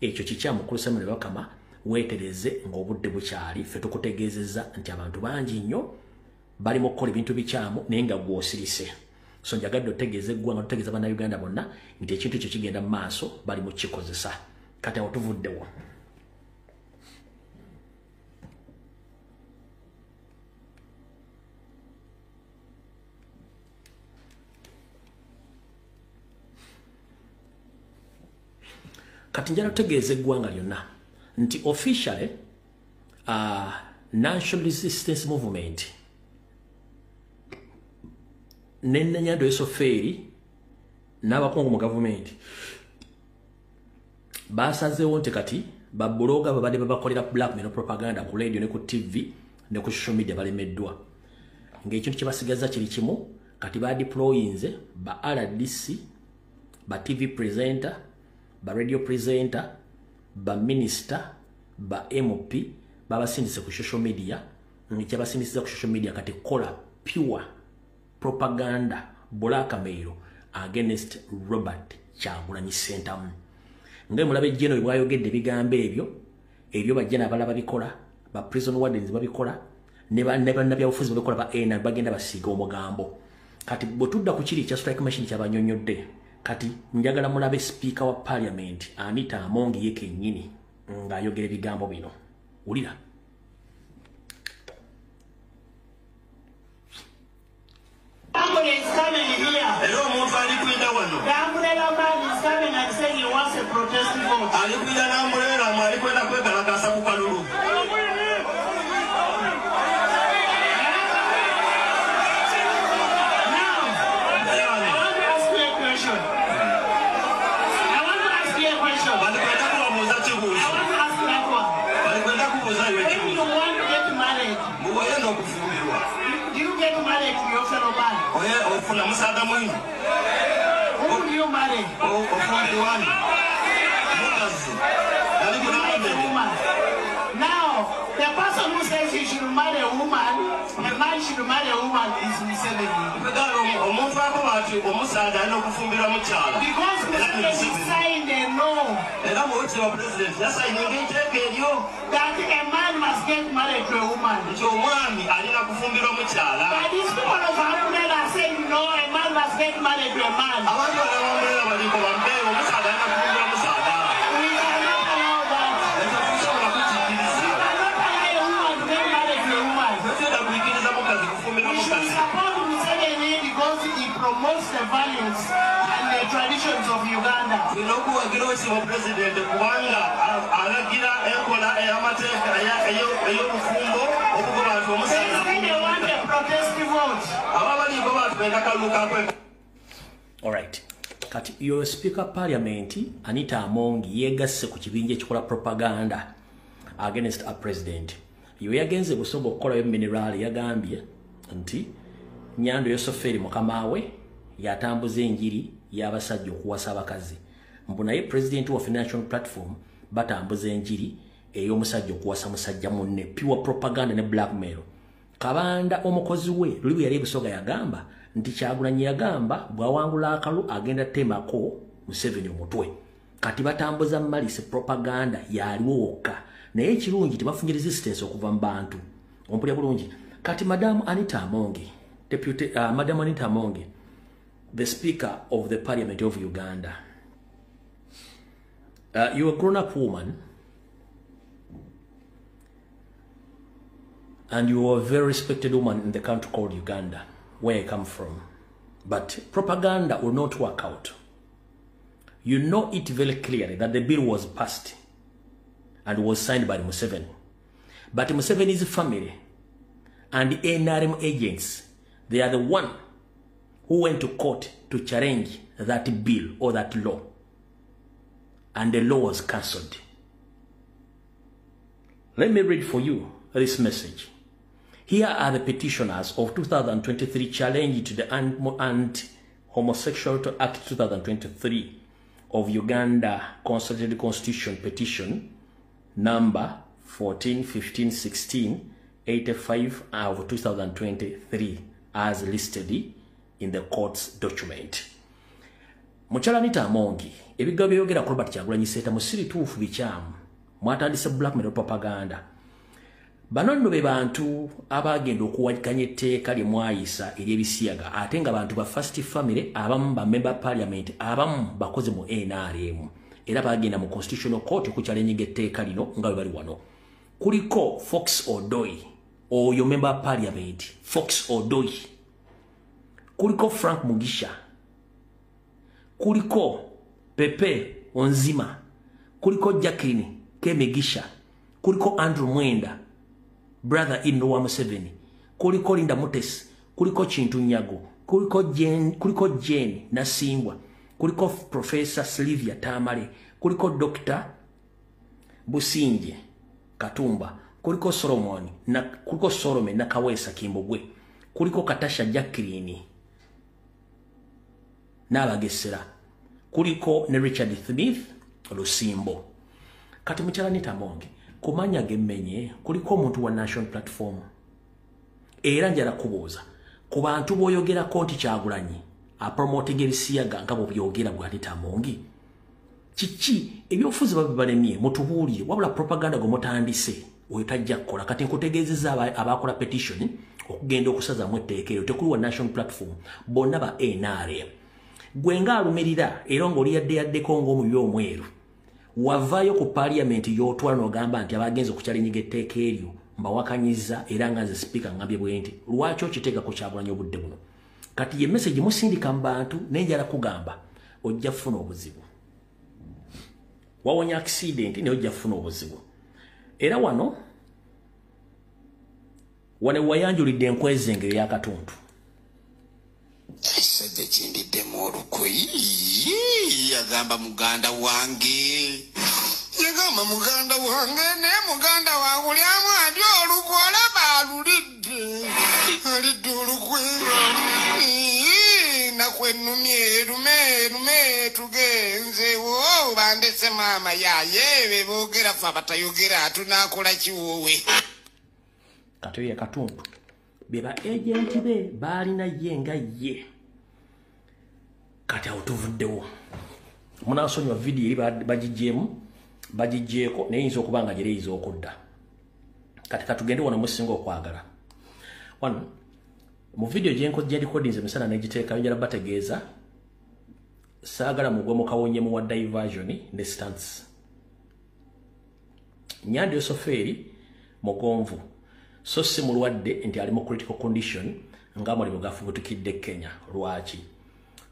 Ekyo kikyamu mukulu Samuel Bakama, weetereze ng'obudde bukyali. Ffe tukutegeezezza nti abantu bangi nnyo bali mu kukola ebintu bikyamu naye nga gw'osirise. So njagadde otegeeza eggwanga, tutegeeza bannayuganda bonna nti ekintu ekyo kigenda mu maaso, bali mu kikozesa. Kati awo tuvuddewo. Kati njala tutegeeza eggwanga lyonna nti officially National Resistance Movement ne Nanyando Esoferi n'abakungu mu gavumenti basazeewo nti kati babuloga babadde babakolera blackmail propaganda ku radio ne ku TV ne ku social media balemeddwa. Ng'ekintu kye basigaza kiri kimu, kati badeployinze ba RDC, ba TV presenter, ba radio presenter, ba minister, ba MP, babasindise ku social media. Ng'ekyabasindisiza ku social media kati kola pure propaganda blackmail against Robert Kyagulanyi Ssentamu. Nga mulabe jeno bwayogedde ebigambo ebyo, ebyo bajja n'abalala babikola, ba prison wardens babikola, ne bannabyabufuzi babikola, ba NRA bagenda basiiga omugambo. Kati bwe tudda ku kiri ekya strike machine kyabanyonnyodde, kati njagala mulabe speaker wa parliament Anita Among ye kennyini ng'ayogera ebigambo bino. Wulira. Somebody is coming here. Hello, omuntu ali kwida wano. The umbrella man is coming and saying he wants a protest vote. Ali kwida na umbrella, ali kwenda kwekalakasa. question. I want to ask that one. When you want to get married, do you get married to your fellow man? Who do you marry? You marry a woman. Now, the person who says he should marry a woman, a man should marry a woman, is Museveni. Because Museveni signed a law that a man must get married to a woman. But these people of Umbrella are saying no, a man must get married to a man. We cannot allow that. We cannot allow a woman to get married to a woman. We should support Museveni because he promotes the values and the traditions of Uganda. They say they want a protest vote. All right. Kati yo Speaker Parliament Anita Among yegasse ku kibinja ekikola propaganda against a president. Yo yagenze Busoga okukolayo mineral yagambye nti Nyando Yosoferi mukama we yatambuza enjiri y'abasajja okuwasa abakazi. Mbu naye president wa Financial Platform batambuza enjiri ey'omusajja okuwasa musajja munne, pure propaganda ne blackmail. Kabanda omukozi we luli bwe yali Busoga yagamba nti Kyagulanyi yagamba bw'awangula akalu agenda temako Museveni omutwe. Kati batambuza malice propaganda yaliwo wokka, naye ekirungi tebafunye resistance okuva mu bantu. Ompulira bulungi. Kati Madam Anita Among, deputy Madam Anita Among, the Speaker of the Parliament of Uganda, you are a grown-up woman and you are a very respected woman in the country called Uganda, where I come from. But propaganda will not work out. You know it very clearly that the bill was passed and was signed by Museveni. But Museveni's family and the NRM agents, they are the one who went to court to challenge that bill or that law. And the law was cancelled. Let me read for you this message. Here are the petitioners of 2023 challenge to the Anti-Homosexuality Act 2023 of Uganda Consolidated Constitution petition number 14, 15, 16, 85 of 2023 as listed in the court's document. Mukyala Anita Among, ebigambo byogera ku Robert Kyagulanyi Ssentamu si bituufu, bikyamu. Mwatandise blackmail propaganda. Bano nno be bantu abagenda okuwakanya etteeka lye mwayisa ery'ebisiyaga, ate nga bantu ba first family, abamu ba member parliament, abamu bakoze mu NRM, era bagenda mu constitutional court okuchallenginga etteeka lino nga bwe bali wano. Kuliko Fox Odoi, oyo member parliament Fox Odoi, kuliko Frank Mugisha, kuliko Pepe Onzima, kuliko Jacqueline Kemigisha, kuliko Andrew Mwenda, brother in law wa Museveni, kuliko Linda Mutesi, kuliko Chintu Nyago, kuliko Jane Nasingwa, kuliko Professor Sylvia Tamale, kuliko Dr. Businje Katumba, kuliko Solomon na kuliko Solome Nakawesa Kimbugwe, kuliko Katasha Jacqueline Nabagesera, kuliko ne Richard Smith Lusimbo. Kati mukyala Anita Among, kumanya gemmenye kuliko omuntu wa National Platform. Era njala kubuuza ku bantu b'oyogerako nti Kyagulanyi apromotinga ebisiyaga nga bw'obyogera bwa Anita Among, kiki ebyobufuzi babibalemye mutubuulire, wabula propaganda gwe mutandise oyo tajja kukola. Kati nkutegeezezza abakola petition okugenda okusazamu etteeka eryo, tekuli wa National Platform, bonna ba NRM. Gwe ng'alumirira era ng'oli yadde yaddeko ng'omubi omweru, wavaayo ku parliament y'otwala n'ogamba nti abagenze okuchallenginga etteeka eryo mbawakanyiza, era nga nze speaker ngambye bwe nti lwaki okiteeka ku Kyagulanyi obudde buno? Kati ye message musindika mu bantu, naye njala kugamba ojja kufuna obuzibu. Wawonya accident naye ojja kufuna obuzibu. Era wano wayanjulidde enkwezengero y'akatuntu. I said Ekisajja kindiddemu olukwe. Yagamba muganda wange. Yagamba muganda wange naye muganda wange olyamu alya olukwe olaba alulidde. Alidde olukwe. Naku ennumye erume erume tugenze wo bandese maama yaye be boogera ffe abatayogera tunaakola kiwoowe. Kati ye Katuntu be ba agenti be baalina ye nga ye. Kati awo tuvuddewo. Munaasonyiwa vidiyo eri bagiggyemu bagiggyeko naye eyinza okuba nga gyereyinza okudda. Kati katugende wano musinga okwagala. Wano mu vidiyo gye recordings emisana negiteekayo njala bategeeza saagala mugwe mu kawonyemu wa diversion ne stunts. Nyandi Yosoferi mugonvu so si mulwadde nti ali mu critical condition nga mulimu gafubutukidde Kenya. Lwaki?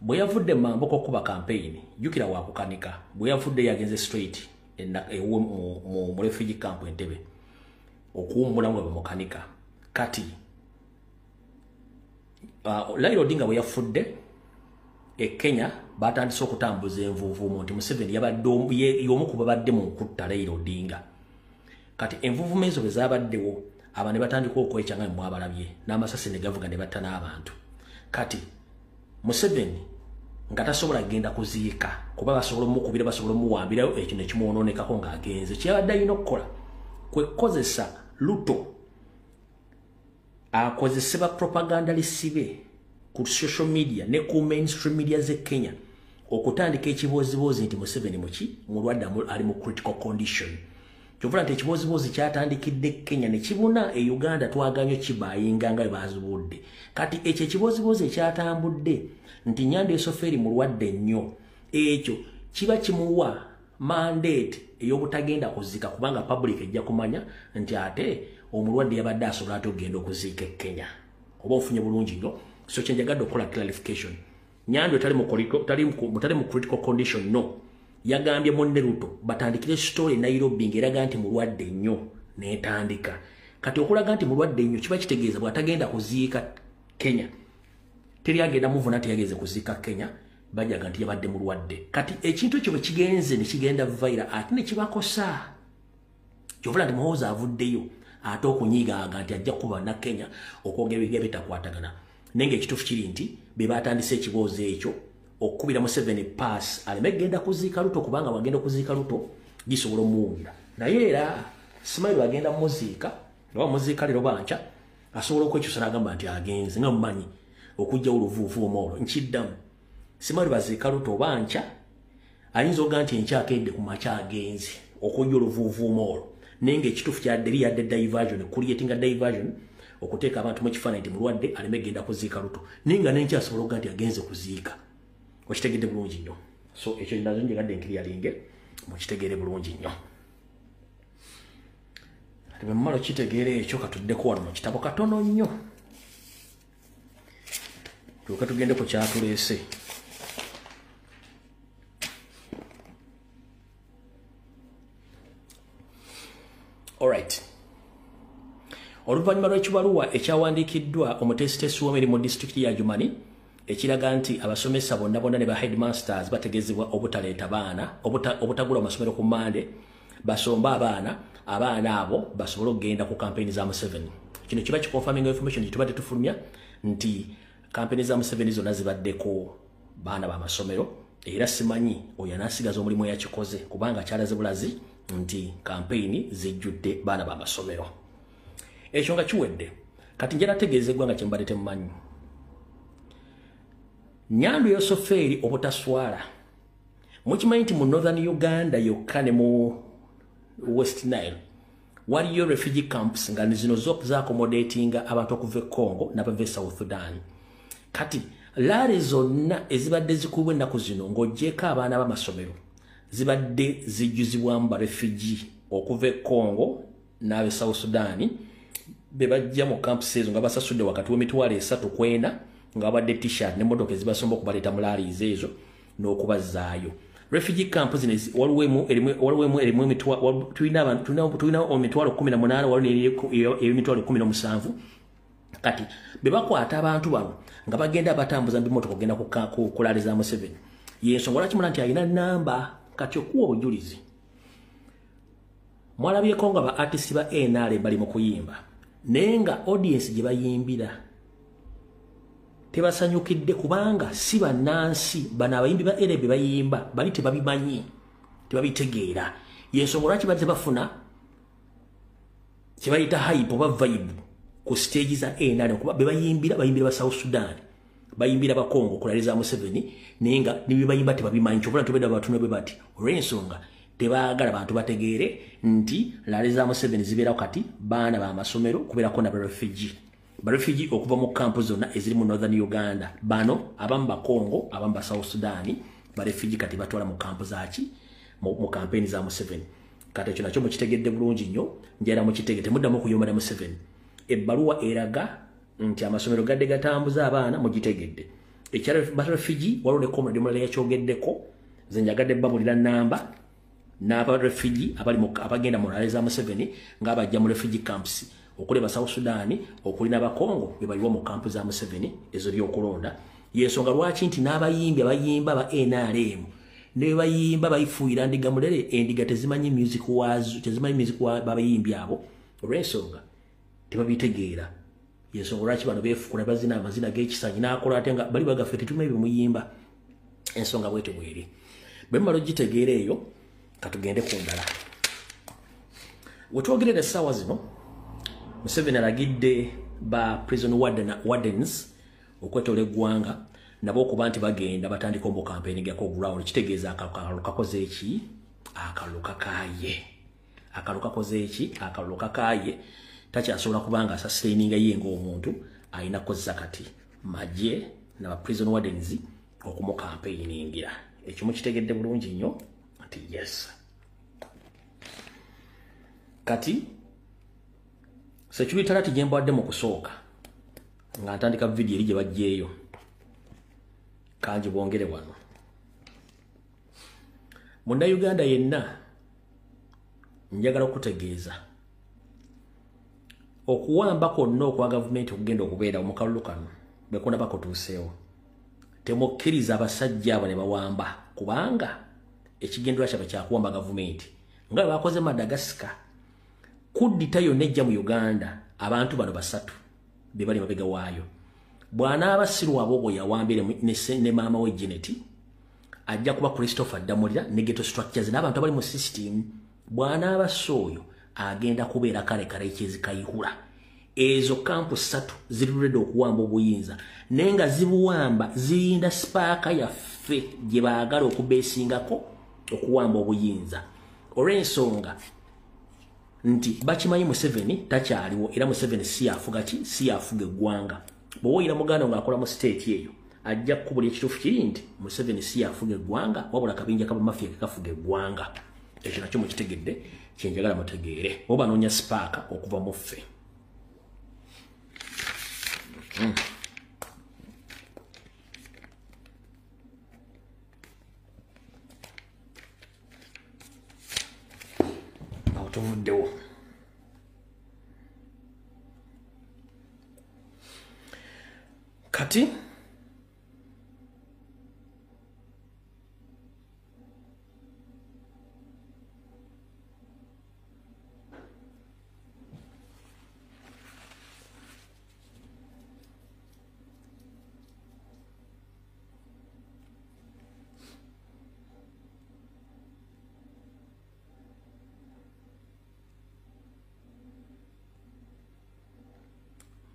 Bwe yavudde mambuko okuba campaign, jjukira wakukanika, bwe yavudde yagenze straight ewuwe mu refugee camp Entebbe okuwummula nga bamukanika. Kati Raila Odinga bwe yafudde e Kenya batandise okutambuza envuuvuumo nti Museveni yabadde y'omu ku babadde mu kutta Raila Odinga. Kati envuuvuumo ezo bwe zaabaddewo aba ne batandika okwekyanga ne mwabalabye n'amasasi ne gavuga ne batta n'abantu. Kati Museveni nga tasobola kugenda kuziika kuba basobola omukubira basobola omuwambirayo ekyo ne kimwonoonekako ng'agenze. Kyeyabadde alina okukola kwe kukozesa Ruto akozese ba propagandalist be ku social media ne ku mainstream media ze Kenya okutandika ekibooziboozi nti Museveni muki mulwadde ali mu critical condition. Kyovula nti ekibooziboozi kyatandikidde Kenya ne kibuna e Uganda twaganywe kibayinga nga bwe baazibudde. Kati ekyo ekibooziboozi ekyatambudde nti Nyando Yosoferi mulwadde nnyo, ekyo kiba kimuwa mandate ey'obutagenda kuziika kubanga public ejja kumanya nti ate omulwadde yabadde asobola ate okugenda okuziika e Kenya. Oba ofunye bulungi nnyo. So kye njagadde okukola clarification. Nyando tali mu critical condition no. Yagambye munne Ruto batandikire story Nairobi ng'eraga nti mulwadde nnyo n'etandika. Kati okulaga nti mulwadde nnyo kiba kitegeeza bw'atagenda kuziika Kenya. Teri agenda muvuna nti yageze kuziika Kenya, bajaga nti yabadde mulwadde. Kati ekintu ekyo bwe kigenze ne kigenda viral ate ne kibakosa. Kyovula nti Muhoozi avuddeyo ate okunyigaaga nti ajja kuba na Kenya okwogera ebintu ebitakwatagana. Naye ng'ekituufu kiri nti be batandise ekiboozi ekyo okukubira Museveni pass aleme kugenda kuziika Ruto kubanga bw'agenda okuziika Ruto gisobola omuwungira. Naye era simanyi bw'agenda muziika oba muziika leero bankya asobola okwekyusa n'agamba nti agenze nga mumanyi okuggyawo oluvuuvuumo olwo. Nkiddamu, simanyi baziika Ruto oba nkya ayinza okuga nti enkya akedde ku makya agenze okuggya oluvuuvuumo olwo. Naye ng'ekituufu kyadde eri yadde diversion, creating a diversion okuteeka abantu mu kifaananyi nti mulwadde aleme kugenda kuziika Ruto. Naye nga n'enkya asobola okuga nti agenze kuziika. Okitegedde bulungi nnyo. So ekyo nazo njagadde nkiryalinge mukitegeere bulungi nnyo. Kati bwe mmala okitegeera ekyo katuddeko wano mu kitabo katono nnyo. Tuuke tugende ku kyatuleese. Alright. Oluvannyuma lw'ekibaluwa ekyawandiikiddwa omuteesiteesi w'emirimu mu disitulikiti ya Adjumani ekiraga nti abasomesa bonna bonna ne ba headmasters bategeezebwa obutaleeta baana, obutagula amasomero ku Mmande, basombe abaana abo basobole okugenda ku kampeyini za Museveni. Kino kiba kiconfirming information gye tubadde tufulumya nti kampeyini za Museveni zonna zibaddeko baana b'amasomero era simanyi oyo anaasigaza omulimu eyakikoze kubanga kyalaze bulazi nti kampeyini zijjudde baana b'amasomero. Ekyo nga kiwedde, kati njala tegeeza eggwanga kye mbadde temumanyi. Nyando Yosoferi obutaswala. Mukimanyi nti mu Northern Uganda yokka ne mu West Nile waliyo refugee camps nga zino zo zaaccommodatinga abantu okuva e Congo n'abava e South Sudan. Kati laale zonna ezibadde zikubwa ennaku zino ng'oggyeko abaana b'amasomero zibadde zijjuzibwamu ba refugee okuva e Congo n'ab'e South Sudan be bajja mu camps ezo nga basasudde wakati w'emitwalo 3 ku 4 nga babadde t-shirt n'emmotoka ezibasomba okubaleeta mu laaliizi ezo n'okubazzaayo. Refugee camp zino waliwo erimu tulina 18,000, waliwo emitwalo 17. Kati be bakwata abantu bano nga bagenda batambuza bimotoka kugenda ku rally za Museveni. Yensonga lwaki mulaba nti alina namba. Kati okuwa obujulizi, mwalabyeko nga ba artist ba NRM bali mu kuyimba, naye nga audience gye bayimbira tebasanyukidde, kubanga si bannansi. Bano abayimbi ba NRM bayimba bali tebabimanyi, tebabitegeera. Yensonga lwaki bali tebafuna kye bayita hype oba vibe ku stage za NRM, kuba be bayimbira bayimbira ba South Sudan, bayimbira ba Congo ku rally za Museveni, naye nga ne bayimba tebabimanyi. Kyobula tubedde abatuna bwe bati olw'ensonga tebaagala bantu bategeere nti rally za Museveni zibeerawo kati baana b'amasomero kubeerako na barefugee, barefugee okuva mu kampu zonna eziri mu Northern Uganda. Bano abamu ba Congo, abamu ba South Sudan, barefugee kati batwala mu kampu zaki, mu kampeni za Museveni. Kati ekyo nakyo mukitegedde bulungi nnyo, njera mukitegedde, temuddamu okuyomba na Museveni. Ebbaluwa eraga nti amasomero gadde gatambuza abaana mugitegedde. Ekya barefugee waliwo ne comrade omulala yakyogeddeko, nze njagadde babulira namba n'abarefugee abali abagenda mu rally za Museveni ng'abajja mu refugee camps okuli ba South Sudan, okuli n'Abakongo be baliwo mu kampu za Museveni ezo by'okulonda. Yensonga lwaki nti n'abayimbi abayimba ba NRM ne bayimba bayifuuyira ndiga mulere, endiga tezimanyi music waazo, tezimanyi music wa babayimbi abo, olw'ensonga tebabitegeera. Yensonga lwaki bano beefukula bazina amazina g'ekisanyi n'akola ate nga bali bagaffe tetumanyi bimuyimba. Ensonga bwetyo bweri. Bwe mumala ogitegeera eyo, katugende ku ndala. Wetwogerera essaawa zino, Museveni alagidde ba prison wardens okwetoola eggwanga nabo okuba nti bagenda batandika omu campaign gako ground. Kitegeeza akalulu kakoze eki? Akalulu kakaaye. Akalulu kakoze eki? Akalulu kakaaye. Takyasobola kubanga asustaininga ye ng'omuntu, alina kukozesa kati magye naba prison wardens okumukampainingira. Ekyo mukitegedde bulungi nnyo nti yes. Kati security alert gye mbadde mu kusooka nga ntandika video eri gye baggyeeyo, kangi bwongere wano. Munnayuganda yenna, njagala okutegeeza okuwamba kwonna okwa gavumenti okugenda okubeera mu kalulu kano bwe kunaba kutuuseewo, temukkiriza abasajja abo ne bawamba, kubanga ekigendererwa kyabwe kyakuwamba gavumenti nga bwe bakoze Madagascar. Kuddita yonna ejja mu Uganda, abantu bano basatu be bali mabega waayo. Bw'anaaba Sirwabogo yawambire ne maama we Janet, ajja kuba Christopher Ddamulira ne ghetto structures n'abantu abali mu system. Bw'anaaba sooyo, agenda kubeera kale kale ekyezikayihula. Ezo kampu ssatu ziri okuwamba obuyinza, naye nga zibuwamba zirinda spark yaffe gye baagala okubeesingako okuwamba obuyinza, olw'ensonga nti bakimanyi Museveni takyaliwo, era Museveni si yafuga ki, si yafuga eggwanga. Bw'owoyira muganda ng'akola mu state eyo, ajja kukubula ekituufu kiri nti Museveni si yafuga eggwanga, wabula kabinja k'abamafiya ke kafuga eggwanga. Ekyo nakyo mukitegedde, kyenjagala mutegeere. Bo banoonya spark okuva mu ffe. Awo tuvuddewo. Kati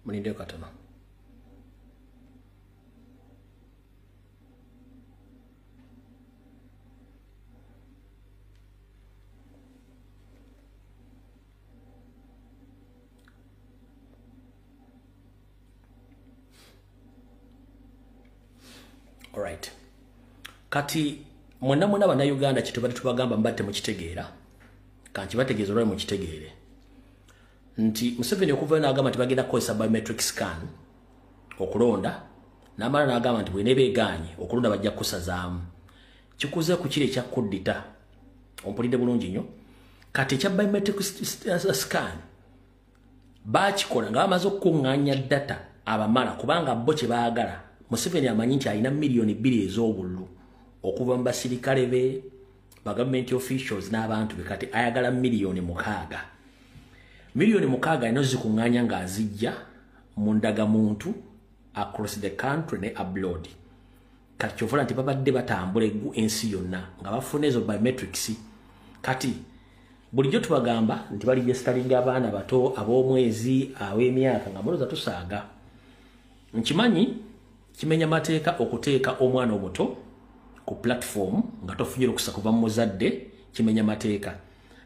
mulindeyo katono. Alright. Kati mwenna mwena bannayuganda, kye tubagamba mbadde mukitegeera, kankibategeeza olwali mukitegeere nti Museveni okuvayo n'agamba nti bagenda kukozesa biometric scan okulonda, n'amala n'agamba nti bweneeba egaanye okulonda bajja kukusazaamu, kikuze ku kiri ekya kuddita. Ompulidde bulungi nnyo? Kati ekya biometric scan, Bakikola nga bamaze okukuŋŋaanya data abamala, kubanga bo kye baagala. Museveni amanyi nti alina 2 million ez'obululu okuva mu basirikale be, ba government officials n'abantu be. Kati ayagala 6 million. 6 million alina ozikuŋŋaanya ng'azijja mu ndagamuntu across the country ne abroad. Kati kyova nti babadde batambula ensi yonna nga bafuna ezo biometrics. Kati bulijjo tubagamba nti baregisteringa abaana bato ab'omwezi, ab'emyaka, nga mulowooza tusaaga. Nkimanyi kimenya mateeka okuteeka omwana omuto ku platform nga tofunye lukusa kuva mu muzadde, kimenya mateeka,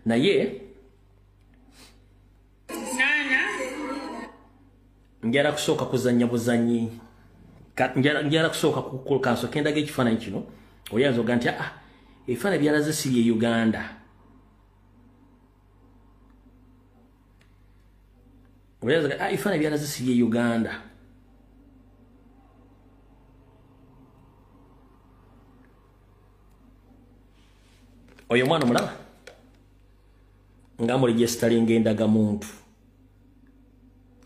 naye Nana. Njala kusooka kuzannya buzanyi. Njala kusooka kansooke ndaga ekifaananyi kino. Oyinza oga nti, "Ah, ebifaananyi byalaze si bye Uganda." Oyinza oga, "Ah, ebifaananyi byalaze si bye Uganda." Oyo omwana omulaba nga amuregisteringa endagamuntu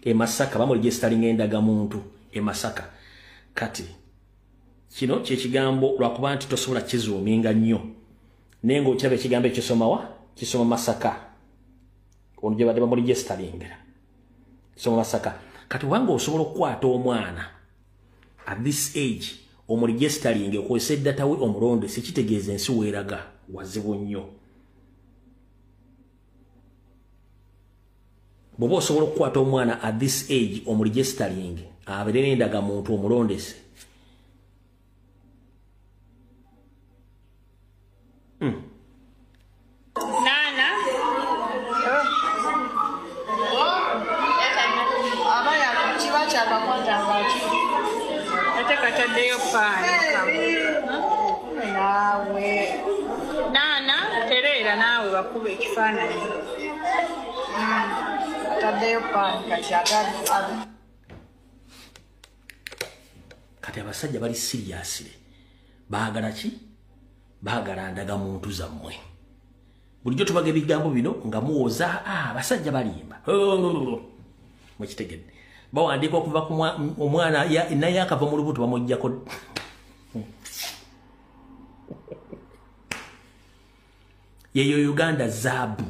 e Masaka, bamuregisteringa endagamuntu e Masaka. Kati kino kyekigambo, lwakuba nti tosobola kizoominga nnyo, naye ng'okiraba ekigambo ekisomawa, kisoma Masaka. Ono gye badde bamuregisteringira kisoma Masaka. Kati obanga osobola okukwata omwana at this age omuregisteringa, okozesa eddata we omulonde, sikitegeeza ensi weeraga wazibu nnyo. Bw'oba osobola okukwata omwana at this age omuregistering, abeere n'endagamuntu, omulondese. Nana. Abaana kiba kyakakwata ngaki. Ate kataddeyo paani. Naawe. Nana, tereera naawe bakuba ekifaananyi. Ataddeyo paani kati ate. Kati abasajja bali serious, baagala ki? Baagala ndagamuntu zammwe. Bulijjo tubaga ebigambo bino nga muwoza, "Ah, abasajja balimba." Mukitegedde, bawandiika okuva ku omwana naye akava mu lubuto bamuggyako. Yeyo Uganda zaabu.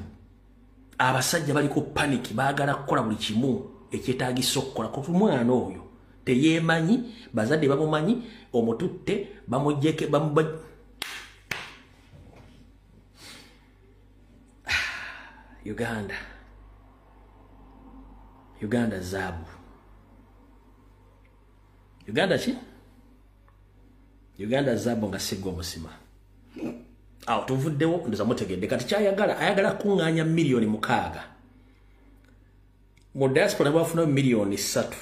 Abasajja bali ku panic, baagala kukola buli kimu ekyetaagisa okukola ku mwana oyo. Teyeemanyi, bazadde bamumanyi, omututte bamuggyeko bamu. Uganda, Uganda zaabu. Uganda ki? Uganda zaabu. Nga sigwa omusima awo tuvuddewo, ndoza mutegedde. Kati kyayagala, ayagala kuŋŋaanya 6 million mu diaspora. Bwafunayo 3 million, 3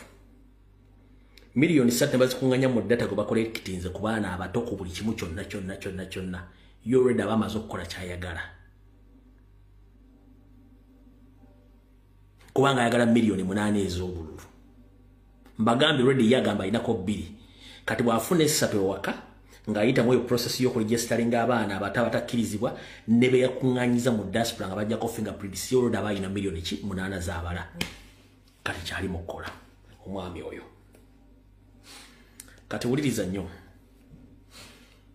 million ne bazikuŋŋaanya mu data gwe bacollectinze ku baana abato, ku buli kimu kyonna kyonna kyonna kyonna. Yo already aba amaze okukola kyayagala, kubanga ayagala 8 million ez'obululu. Mbagambye already yagamba alinako bbiri. Kati bw'afuna esatu ewaka ng'ayita mu eyo process y'okuregisteringa abaana abato abatakkirizibwa ne be yakuŋŋaanyiza mu diaspora nga bajjako fingerprints, already aba alina miliyoni ki munaana z'abala. Kati kyali mu kukola omwami oyo. Kati wuliriza nnyo.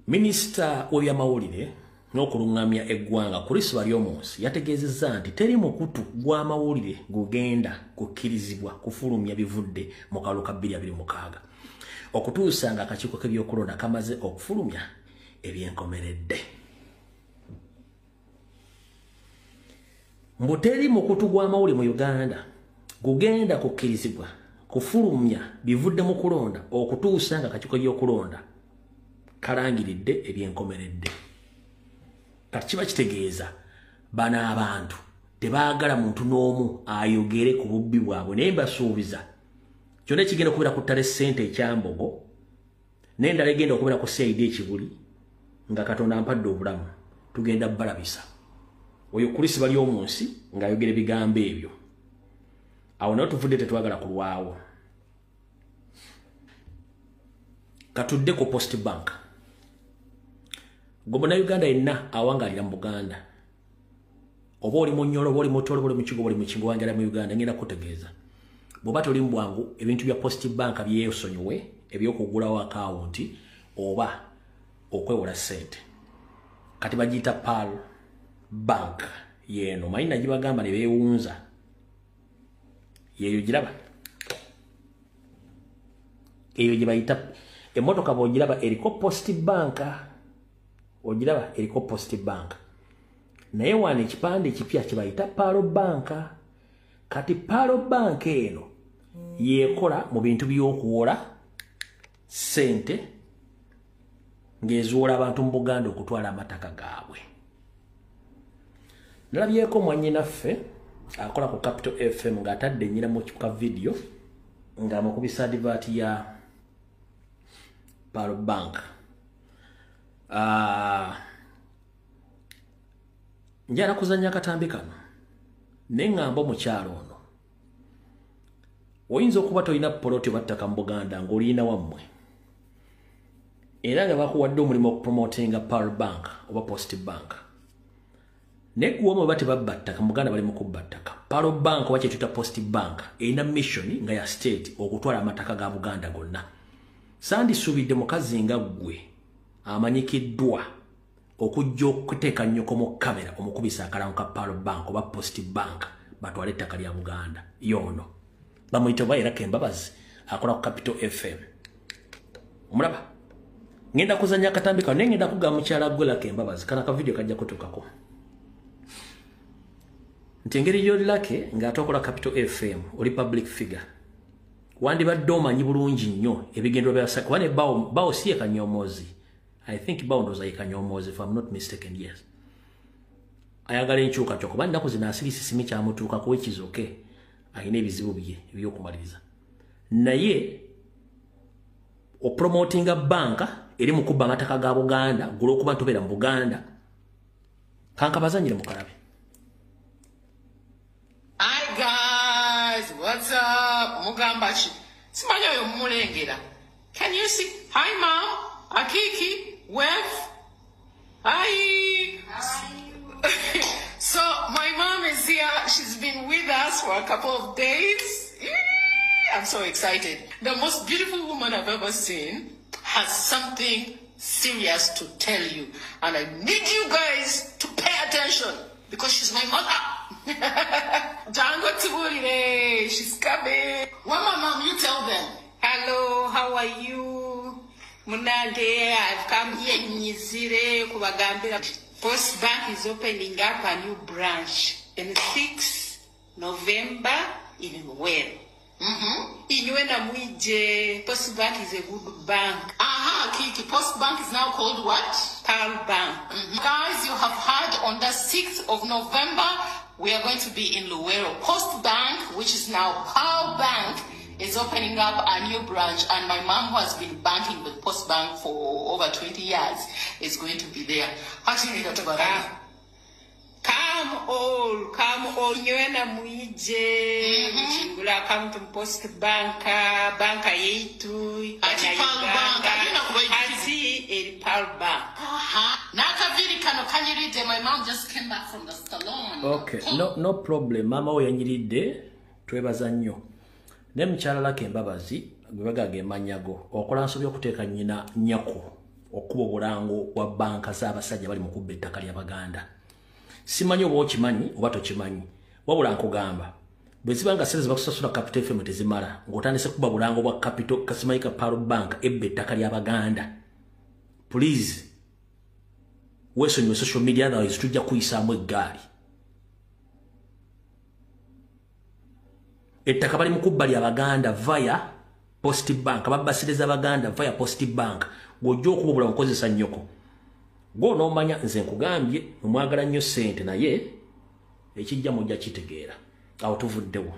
Minisita w'ebyamawulire n'okuluŋŋamya eggwanga Chris Baryomunsi yategeezezza nti teri mukutu gw'amawulire gugenda kukkirizibwa kufulumya bivudde mu kalulu ka 2026 okutuusa nga akakiiko k'ebyokulonda kamaze okufulumya ebyenkomeredde. Mbu teri mukutu gw'amawulire mu Uganda gugenda kukkirizibwa kufulumya bivudde mu kulonda okutuusa nga akakiiko k'ebyokulonda kalangiridde ebyenkomeredde. Kati kiba kitegeeza bano abantu tebaagala muntu n'omu ayogere ku bubbi bwabwe. Naye mbasuubiza kyonna ekigenda okubeera ku ttale ssente ekyambogo n'endala egenda okubeera ku CID ekibuli, nga Katonda ampadde obulamu, tugenda balabisa. Oyo Chris Baryomunsi ng'ayogera ebigambo ebyo. Awo naye tuvudde, tetwagala kulwawo. Katudde ku Post Bank. Gwe Munnayuganda yenna awangalira mu Buganda Oba oli Munyoro, oba oli Mutoro, oba oli Mukigo, oba oli Mukingo, wangala mu Uganda, ngenda kutegeeza. Bw'oba toli mu bwangu, ebintu bya Post Bank byesonyiwe, ebyokugulawo akawunti oba okwewola ssente. Kati bagiyita Pearl Bank yeeno, manyi nagibagamba ne beewunza. Yeeyo giraba. Eyo gye bayita emmotoka bw'ogiraba eriko Post Bank. Ogiraba eriko Post Bank. Naye wano ekipande ekipya kye bayita Pearl Bank. Kati Pearl Bank eno yeekola mu bintu by'okuwola ssente ng'eziwola abantu mu Buganda okutwala amataka gaabwe. Nalabyeko mwannyinaffe akola ku Capital FM ng'atadde nnyina mu ka video ng'amukubisa advert ya Pearl Bank. Njala kuzannya akatambi kano ne ŋŋamba omukyalo ono, oyinza okuba tolina poloti oba ttaka mu Buganda ng'olina wammwe, era nga bakuwadde omulimu okupromotinga Pearl Bank oba Post Bank. Naye gwe omu oba tebabba ttaka, mu Buganda bali mu kubba ttaka. Pearl Bank oba kye tuyita Post Bank erina mission nga ya state okutwala amataka ga Buganda gonna. Sandisuubidde mukazi nga ggwe amanyikiddwa okujja okuteeka nnyoko mu kamera omukubisa akalango ka Pearl Bank oba Post Bank batwale ettaka lya Buganda. Y'ono bamuyita oba era Kembabazi akola ku Capital FM. Omulaba? Ngenda kuzannya akatambi kano naye ngenda kugamba mukyala gwe Lucky Embabazi, kana ka video kajja kutuukako. Nti engeri gy'oli Lucky ng'ate okola Capital FM, oli public figure, wandibadde omanyi bulungi nnyo ebigendwa bya kuba ne bawo si ye Kanyomozi. I think bawo ndowooza ye Kanyomozi if I'm not mistaken, yes. Ayagala enkyukakyuka kuba ennaku zino asirise simi kyamutuukako, which is okay. Alina ebizibu bye eby'okumaliriza. Naye opromotinga banka eri mu kubba amataka ga Buganda, gula okuba ntobeera mu Buganda. Kankabazanyire mukalabe. Hi guys, what's up? Mugamba ki? Simanyi oyo mumulengera. Can you see? Hi mom, Akiki, wave. Hi. Hi. So my mom is here. She's been with us for a couple of days. I'm so excited. The most beautiful woman I've ever seen has something serious to tell you. And I need you guys to pay attention because she's my mother. Jango Tibulire, she's coming. Mama, mom, you tell them. Hello, how are you? Munange, I've come here nyizire kubagambira. Post Bank is opening up a new branch on 6 November in Luwero. Inywe mwije. Post Bank is a good bank. Aha, Kiki, Post Bank is now called what? Pearl Bank. Guys, you have heard on the 6th of November, we are going to be in Luwero. Post Bank, which is now Pearl Bank, is opening up a new branch, and my mom, who has been banking with Post Bank for over 20 years, is going to be there. Come all, nywe mwije, mchingula come to Post Bank, banka yetu, ati Pearl Bank, ati eri Pearl Bank. Nakaviri kano kanyiride, my mom just came back from the salon. Okay, no problem. Mama oyo yanyiridde, twebaza nnyo. Ne mukyala Lucky Embabazi gwe bagaga emanyago okola nsobi okuteeka nnyina nnyako okuba obulango bwa banka z'abasajja bali mu kubba ettaka ly'Abaganda. Simanyi oba okimanyi oba tokimanyi, wabula nkugamba bwe ziba nga ssente ze bakusasula Capital FM tezimala ng'otandise kuba bulango bwa Capital kasimanyi ka Pearl Bank ebba ettaka ly'Abaganda, please weesonyiwe social media, otherwise tujja kuyisaamu eggaali. Ettaka bali mu kubba ly'Abaganda via Post Bank, babbasiriza Abaganda via Post Bank. Gw'ojja okuba obulamu kozesa nnyoko. Gw'onoomanya nze nkugambye omwagala nnyo ssente, naye ekijja mujja kitegeera. Awo tuvuddewo.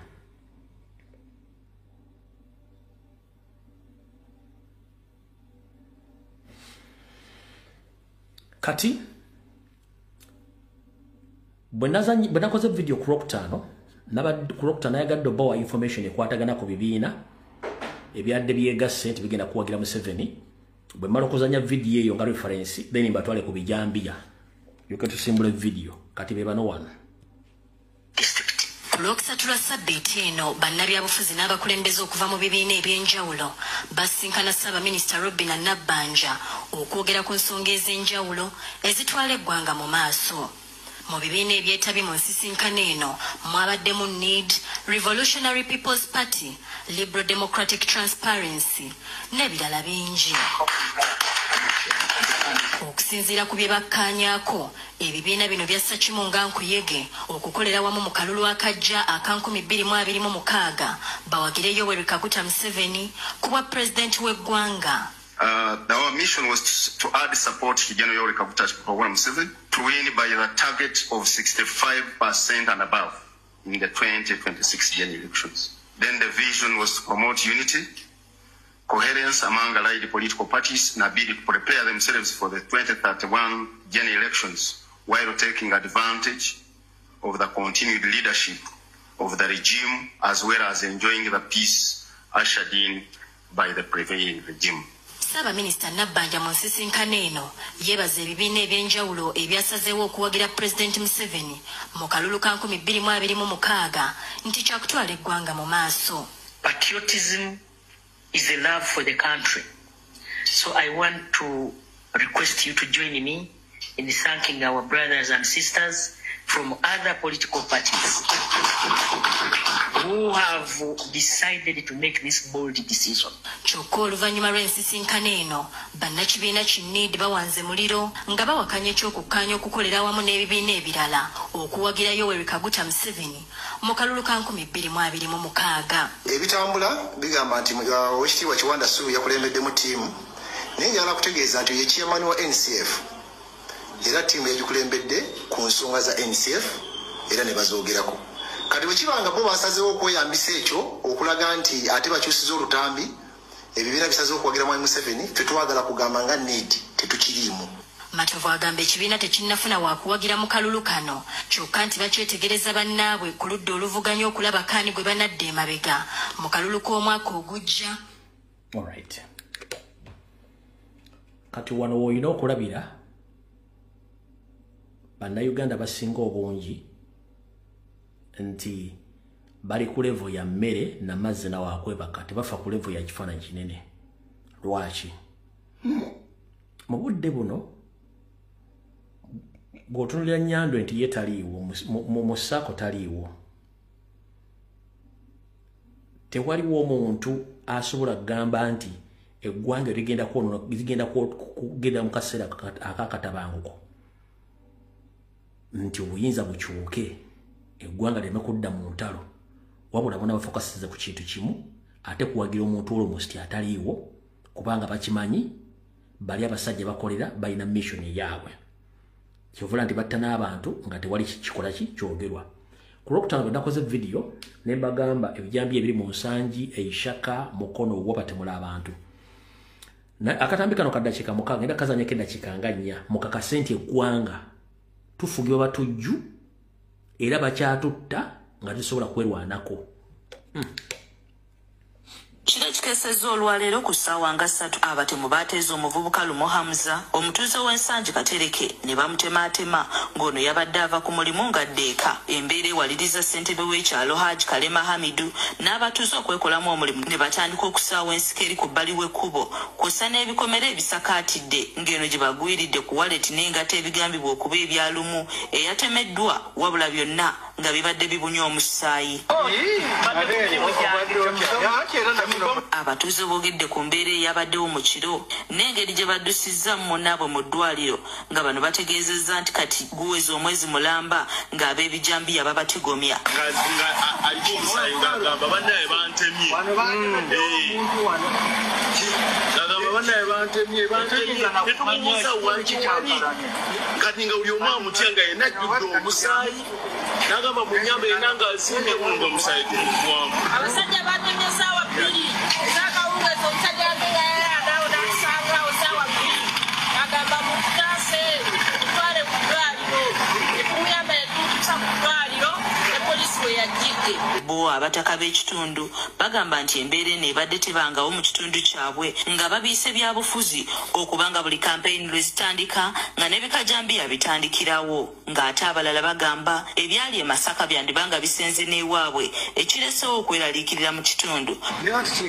Kati bwe nakoze video ku Lwokutaano, ku Lwokutaano nayagadde obawa information ekwatagana ku bibiina ebyadde byegasse nti bigenda kuwagira Museveni. Bwe mmala okuzannya video eyo nga reference, then mbatwale ku bijambiya yoke tusimbule video. Kati be bano wano. Ku Lwokusatu lwa ssabbiiti eno, bannabyabufuzi n'abakulembeze okuva mu bibiina eby'enjawulo basinkana Ssaabaminisita Robinah Nabbanja okwogera ku nsonga ez'enjawulo ezitwala eggwanga mu maaso. Mu bibiina ebyetabye mu nsisinkano eno mwabaddemu NEED, Revolutionary People's Party, Liberal Democratic Transparency n'ebirala bingi. Okusinziira ku bye bakkaanyaako, ebibiina bino byassa kimu nga nkuyege okukolera wamu mu kalulu akajja aka 2026 bawagire Yoweri Kaguta Museveni ku bwa pulezidenti w'eggwanga. Our mission was to add support to General Yoweri Kaguta Museveni to win by the target of 65% and above in the 2026 general elections. Then the vision was to promote unity, coherence among allied political parties and ability to prepare themselves for the 2031 general elections while taking advantage of the continued leadership of the regime as well as enjoying the peace ushered in by the prevailing regime. Ssaabaminisita Nabbanja mu nsisinkano eno yeebaza ebibiina ebyenjawulo ebyasazeewo okuwagira Pulezidenti Museveni mu kalulu ka 2026 nti kyakutwala eggwanga mu maaso. Patriotism is a love for the country. So I want to request you to join me in thanking our brothers and sisters from other political parties who have decided to make this bold decision. Kyokka oluvannyuma lw'ensisinkano eno, bannakibiina ki NEED bawanze muliro nga bawakanya eky'okukkaanya okukolera awamu n'ebibiina ebirala okuwagira Yoweri Kaguta Museveni mu kalulu ka 2026. Ebitambula bigamba nti Oweekitiibwa Kiwanda Ssuubi yakulembeddemu ttiimu, naye njagala kutegeeza nti ye chairman wa NCF, era ttiimu yagikulembedde ku nsonga za NCF era ne bazoogerako. Kati bwe kiba nga bo basazeewo okweyambisa ekyo okulaga nti ate bakyusiza olutambi, ebibiina bisazeewo okuwagira Mwami Museveni, ffe twagala kugamba nga NEED tetukiriimu. Matovu agamba ekibiina tekinnafuna wakuwagira mu kalulu kano, kyokka nti bakyetegereza bannaabwe ku ludda oluvuganya okulaba kaani gwe banadda emabega mu kalulu k'omwaka ogujja. Alright. Kati wano w'olina okulabira Bannayuganda basinga obungi nti bali ku level ya mmere na mazzi na wakwebaka, tebafa ku level ya kifaananyi kinene. Lwaki? Mu budde buno bw'otunuulira Nyandwe nti ye taliiwo, mu ssaako taliiwo, tewaliwo omuntu asobola kugamba nti eggwanga ligenda kugenda mu kaseera ak'akatabanguko nti obuyinza bukyuke, eggwanga lireme kudda mu ntalo, wabula bonna bafokasiza ku kintu kimu, ate kuwagira omuntu almost ataliiwo, kubanga bakimanyi bali abasajja bakolera balina mission yaabwe. Kyovula nti batta n'abantu nga tewali kikola ki kyogerwa. Ku Lwokutaano bwe nakoze vidiyo ne mbagamba ebijambiya ebiri mu Nsangi, Eishaka, Mukono, wa batemula abantu. Akatambi kano ka ddakiika 6, ngenda kazannyako eddakiika nga 4, mukakase nti eggwanga tufugibwa batujju era bakyatutta nga tusobola kwerwanako. Kiro kikeesezza olwaleero ku ssaawa nga 3, abatemu baateeza omuvubuka Lumo Hamza omutuuze w'Ensangi Katereke ne bamutemaatema ng'ono yabadde ava ku mulimu ng'adda eka. Embeera ewaliriza ssentebe w'ekyalo Haji Kalema Hamidu n'abatuuze okwekolamu omulimu ne batandika okusaawa ensiko eri ku bbali w'ekkubo kw'ossa n'ebikomera ebisakaatidde ng'eno gye bagwiridde ku waleti n'engatto ebigambibwa okuba ebya Lumu eyatemeddwa, wabula byonna nga bibadde bibunye omusaayi. Abatuuze boogedde ku mbeera eyabaddewo mu kiro n'engeri gye baddusizza munnaabwe mu ddwaliro nga bano bategeezezza nti kati guweza omwezi mulamba ng'ab'ebijambiya babatigomya. Aliko omusaayi ng'agamba bannaye bantemye, agamba bannaye bantemye, netumubuuza wanki wali, kati nga buli omu amutya nga yenna ajjudde omusaayi, n'agamba munyamba yenna ng'azimbye nga omusaayi gumugwamu. Abasajja batemye ssaawa 2 ez'akawungeezi, omusajja agenda yalagawo n'akusangawo ssaawa 2, agamba mututaase tutwale ku ddwaliro, ne tumuyamba ne tumutuusa ku ddwaliro ne poliisi we yajjidde. Bo abataka b'ekitundu bagamba nti embeera eno ebadde tebangawo mu kitundu kyabwe, nga babiise byabufuzi okubanga buli kampeyini lwe zitandika nga n'ebikajambiya bitandikirawo, ng'ate abalala bagamba ebyali e Masaka byandibanga bisenze n'ewaabwe, ekiresewo okweraliikirira mu kitundu. Bantu ki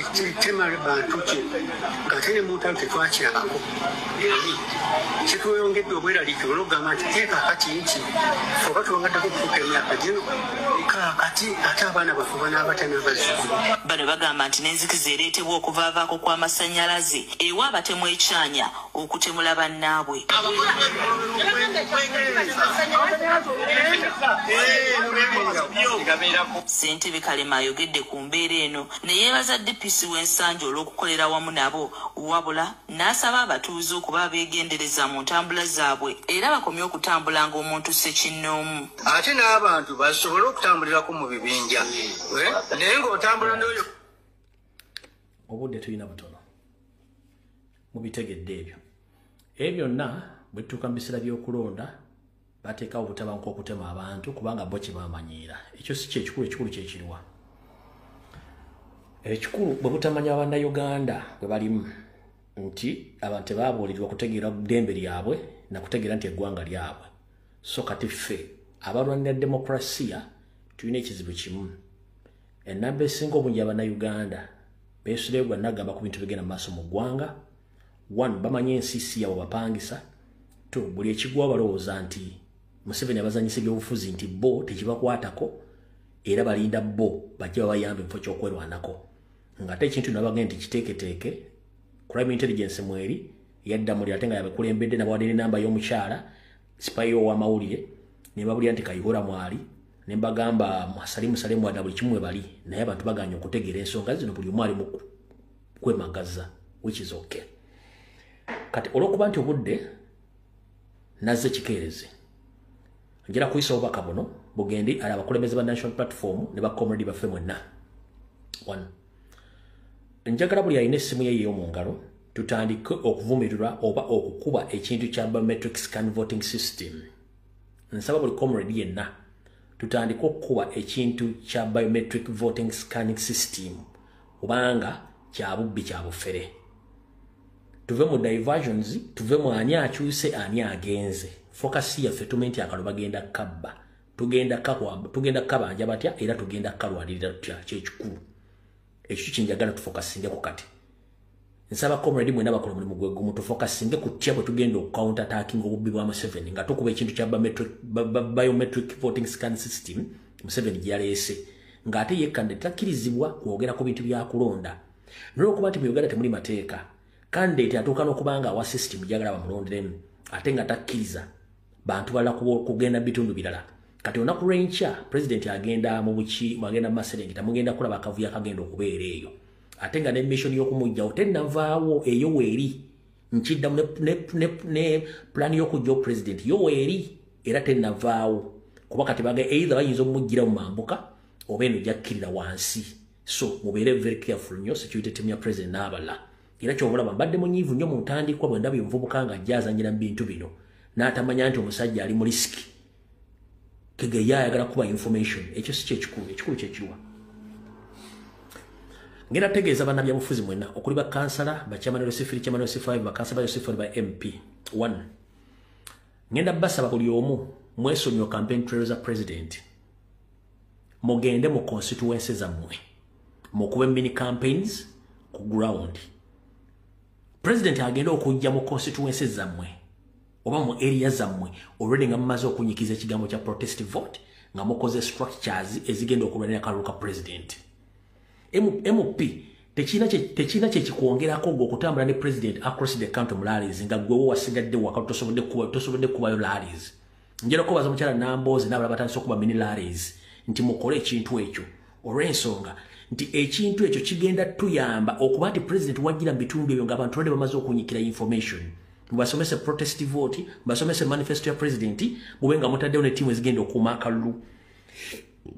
ng'ate ne mu ntalo tetwakirabako, kitweyongedde obweraliikirira olwokugamba nti teekaakati nti oba tuwangaddeko okutuuka emyaka gino kaakati ate abaana baffe banaaba n'abazzukulu. Bano bagamba nti n'enzikiza ereetebwa okuvaavaako kw'amasannyalaze ewa abatemu ekyanya okutemula bannaabwe. Ssentebe Kalema ayogedde ku mbeera eno ne yeebaza DPC w'Ensangi olw'okukolera wamu nabo, wabula n'asaba abatuuze okuba abeegendereza mu ntambula zaabwe era bakomye okutambulanga omuntu ssekinnoomu. Ate n'abantu basobole okutambulirako mu bibinja, naye ng'otambula n'oyo. Obudde tulina butono, mubitegedde ebyo. Ebyo byonna bwe tutuuka mu biseera by'okulonda bateekawo obutabanguko okutema abantu kubanga bo kye bamanyiira. Ekyo si kyekikulu, ekikulu kyekiriwa. Ekikulu bwe butamanya Bannayuganda bwe balimu nti abantu tebabuulirirwa kutegeera ddembe lyabwe na kutegeera nti eggwanga lyabwe. So kati ffe abalwanira demokrasiya tulina ekizibu kimu. Ennamba esinga obungi Abannayuganda beesuleyo gwa nagamba ku bintu bigenda mu maaso mu ggwanga. One, bamanyi ensi si yaabwe bapangisa. Two, buli ekigwa balowooza nti Museveni abazanyisa ebyobufuzi nti bo tekibakwatako era balinda bo bajje babayambe mu kifo ky'okwerwanako. Ng'ate ekintu nabagenda nti kiteeketeeke, crime intelligence mweri yadda muli ate nga yabakulembedde nabawadde n'ennamba y'omukyala sipayi ow'amawulire ne babulira nti Kayihura mwali, ne mbagamba Salimu Salemu wadda buli kimu we bali, naye abantu bagaanye okutegeera ensonga zino, buli omu ali mu kwemagaza, which is okay. Kati olw'okuba nti obudde nazze kikeerezi, njira kuyisa obubaka buno bugende ali abakulembeze ba National Platform ne ba comrade baffe mwenna. One, njagala buli alina essimu ye ey'omu ngalo tutandike okuvumirira oba okukuba ekintu kya biometric scan voting system. Nsaba buli comrade yenna tutandike okukuba ekintu kya biometric voting scanning system kubanga kya bubbi, kya bufere. Tuve mu diversions, tuve mu ani akyuse ani agenze. Focus yaffe tumenye nti akalulu bagenda kabba, tugenda kabanja batya era tugenda kalwanirira tutya, kyekikulu. Ekyo kyenjagala tufokasinge ku kati. Nsaba comrade mwenna bakola omulimu gwe gumu, tufokasinge ku ttya bwe tugenda okucounter attacking obubbi bwa Museveni nga tukuba ekintu kya biometric voting scan system Museveni gye yaleese, ng'ate ye candidate takkirizibwa kwogera ku bintu bya kulonda. N'olwokuba nti mu Uganda temuli mateeka, candidate atuuka n'okuba nga awa system gy'ayagala bamulonderemu ate nga takkiriza bantu balala kugenda mu bitundu birala. Kati olunaku lw'enkya president agenda mu buki, agenda mu Maserengeta, mugenda kulaba akavuyo akagenda okubeera eyo, ate nga ne mission y'okumuggyawo tennavaawo, eyo weeri. Nkiddamu ne plan y'okuggyawo president yo weeri era tennavaawo, kuba kati baga either bayinza omuggira mu mambuka oba eno gyakkirira wansi. So mubeere very careful nnyo, security team ya president n'abalala. Era ky'obulaba mbadde munyiivu nnyo mu ntandikwa bwe ndabye omuvubuka nga ajja azannyira mu bintu bino n'atamanya nti omusajja ali mu risk, kege ayagala kuba information. Ekyo si kyekikulu, ekikulu kyekiwa. Ngenda tegeeza bannabyabufuzi mwenna okuli bakansala, bachairman LC3, chairman LC5, bakansala ba LC4, ba MP. One, ngenda basaba buli omu mwesonyiwe campaign trail za president, mugende mu constituency zammwe mukube mini campaigns ku ground. President agenda okujja mu constituency zammwe oba mu area zammwe already nga mumaze okunyikiza ekigambo kya protest vote, nga mukoze structures ezigenda okulwanira akalulu ka president. MP tekirina kyekikwongerako gwe okutambula ne president across the country mu rallies nga gwe wo wasigadde waka tosobodde kubayo rallies. Njagala okubaza omukyala Nambooze n'abalala batandise okuba mini rallies nti mukole ekintu ekyo olw'ensonga nti ekintu ekyo kigenda tuyamba okuba nti president wajjira mu bitundu ebyo ng'abantu balde bamaze okunyikira information. Mubasomese protest vote, mubasomese manifesto ya president, mube nga mutaddewo ne ttiimu ezigenda okuuma akalulu.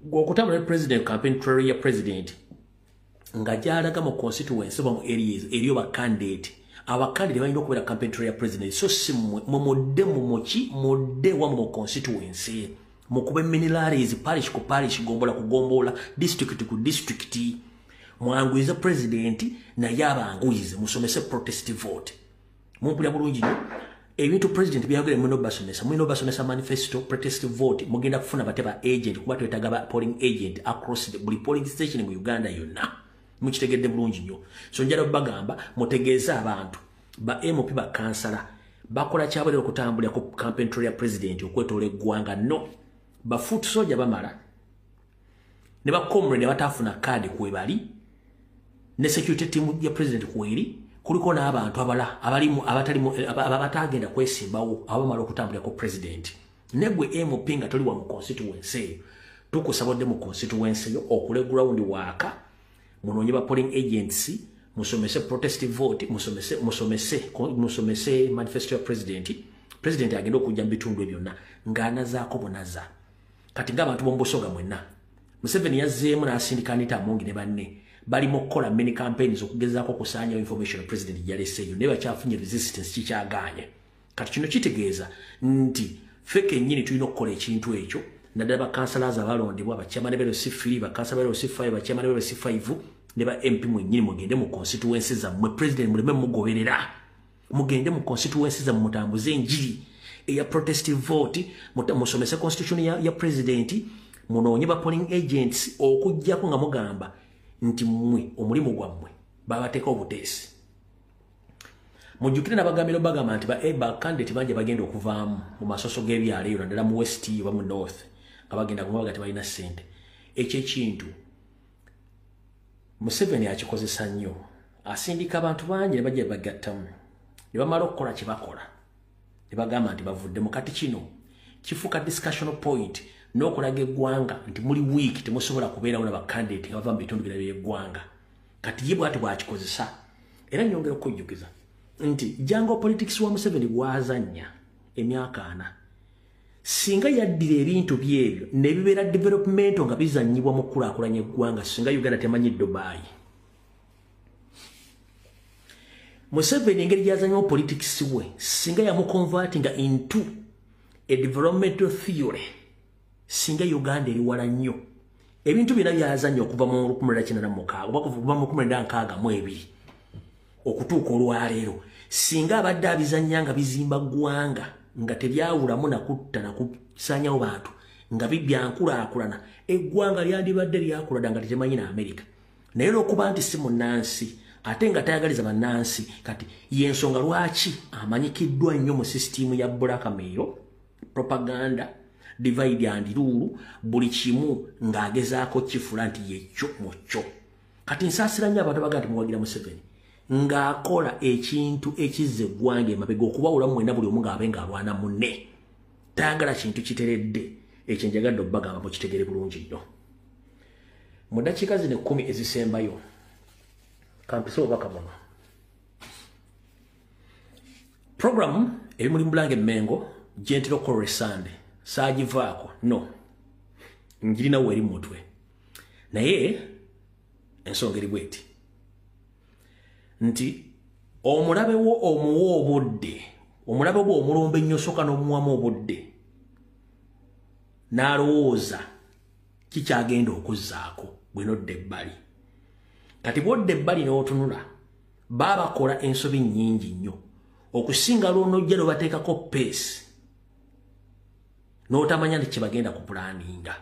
Gwe okutambula ne president campaign trail ya president nga gy'alaga mu constituency oba mu areas eriyo ba candidate, abakandidate balina okubeera campaign trail ya president, so si mmwe. Mwe mudde mu muki, mudde wamu mu constituency. Mukube mini rallies parish ku parish, gombola ku gombola, district ku district. Mwanguize president naye abanguize, musomese protest vote. Mumpulira bulungi nnyo. Ebintu president byayogera mulina obasomesa manifesto, protest vote, mugenda kufuna bate ba agent, kuba twetaaga ba polling agent across buli polling station mu Uganda yonna. Mukitegedde bulungi nnyo. So njala bagamba mutegeeze abantu ba MP ba kansala bakola kyabwe okutambulira ku campaign trail ya president okwetoola eggwanga. No, ba foot soldier bamala ne ba comrade abatafuna card kwebali ne security team ya president kweri, kuliko n'abantu abala abalimu abatalimu abatagenda kwesimbawo abamala okutambulira ku president. Negwe MP nga toli wa mu constituency, tukusabodde mu constituency yo okule ground waka, munoonye ba polling agents, musomese protest vote, musomese manifesto ya president. President agenda okujja mu bitundu byonna ng'anazaako bunaza. Kati ng'abantu b'omubusoga mwenna, Museveni yazzeemu n'asindika Anita Amongi ne banne bali mu kukola many campaigns okugezaako okusaanyawo information president gyaleseeyo, naye bakyafunye resistance, kikyagaanye. Kati kino kitegeeza nti ffe kennyini tulina okukola ekintu ekyo, naddala bakansalazi abalondebwa, bachairman ba LC3, bakansala ba LC5, bachairman ba LC5 ne ba MP mwennyini. Mugende mu constituency zammwe, president muleme mugoberera, mugende mu constituency zammwe mutambuze enjiri eya protest vote, musomese constitution ya president, munoonye ba polling agents, okuggyako nga mugamba nti mmwe omulimu gwammwe babateeka obuteesi. Mujjukire nabagambira bagamba nti ba candidate bangi bagenda okuvaamu mu masoso g'ebyalo eyo, naddala mu west oba mu north, nga bagenda kubaga tebalina ssente. Ekyo ekintu Museveni akikozesa nnyo, asindika abantu bangi ne bajja bagattamu ne bamala okukola kye bakola ne bagamba nti bavuddemu. Kati kino kifuuka discussion point n'okulaga eggwanga nti muli weak, temusobola kubeerawo na bakandidate nga bava mu bitundu birala by'eggwanga. Kati ye bw'ati bw'akikozesa. Era nyongera okujjukiza nti jungle politics wa Museveni bw'azannya emyaka 40, singa yaddira ebintu byebyo ne bibeera development nga bizannyibwa mu kukulaakulanya eggwanga, singa Uganda temanyi Dubai. Museveni engeri gy'azannyamu politics we, singa yamuconvertinga into a developmental theory, singa Uganda eri wala nnyo. Ebintu byonna byazannya okuva mu 1986 oba kuva mu 1962 okutuuka olwaleero, singa abadde abizannya nga bizimba ggwanga, nga tebyawulamu nakutta nakusaanyawo bantu, nga bibyankulaakulana, eggwanga lyandibadde lyakulada nga tetemanyi na Amerika. Naye olw'okuba nti si munnansi ate nga tayagaliza bannansi, kati y'ensonga lwaki amanyikiddwa nnyo mu sisitimu ya blackmail, propaganda, divide and rule, buli kimu ng'agezaako kifula nti yekyo mukyo. Kati nsaasira nnyo abantu abagaa nti muwagira Museveni ng'akola ekintu ekizza eggwanga emabega, okubawulamu mwenna buli omu ng'abe ng'alwana munne. Tayagala kintu kiteredde. Ekyo njagadde obbagamba mukitegere bulungi nnyo. Mu ddakiika zino 10 ezisembayo, kampise obubaka buno. Program ebimuli mu Bulange Mmengo gye ntera okukola Sunday, saagivaako, no, njirinawo eri mu mutwe, naye ensonga eri bweti nti omulabe wo omuwa obudde, omulabe wo omulombe ennyo, osooka n'omuwamu obudde n'alowooza kikyagenda okuzzaako bwe nodda ebbali. Kati bw'odda ebbali n'otunula, baabakola ensobi nnyingi nnyo okusinga lw'onojja lwe pace n'otamanya nti kye bagenda kupulaninga.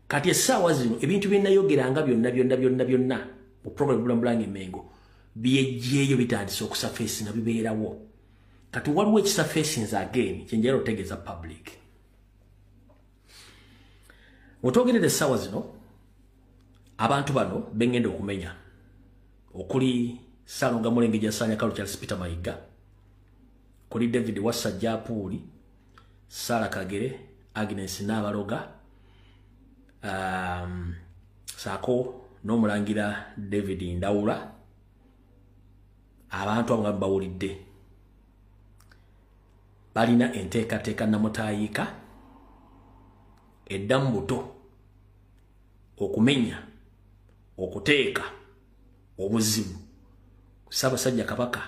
Kati essaawa zino ebintu bye nayogeranga byonna byonna byonna byonna mu program Bulange Mmengo byejjeeyo, bitandise okusurface nga bibeerawo. Kati waliwo ekisurfacinze again kye njagala otegeeza public. Mutwogerera essaawa zino abantu bano bengenda okumenya, okuli Ssalonga Mulenge Ssaanya Kalu Charles Peter Mayiga, kuli David Wasajja Apuuli, Sara Kagere, Agnes Nabaloga, saako n'omulangira David Ndawula. Abantu abo nga bawulidde balina enteekateeka namutaayiika edda mu buto okumenya okuteeka obuzibu Ssaabasajja Kabaka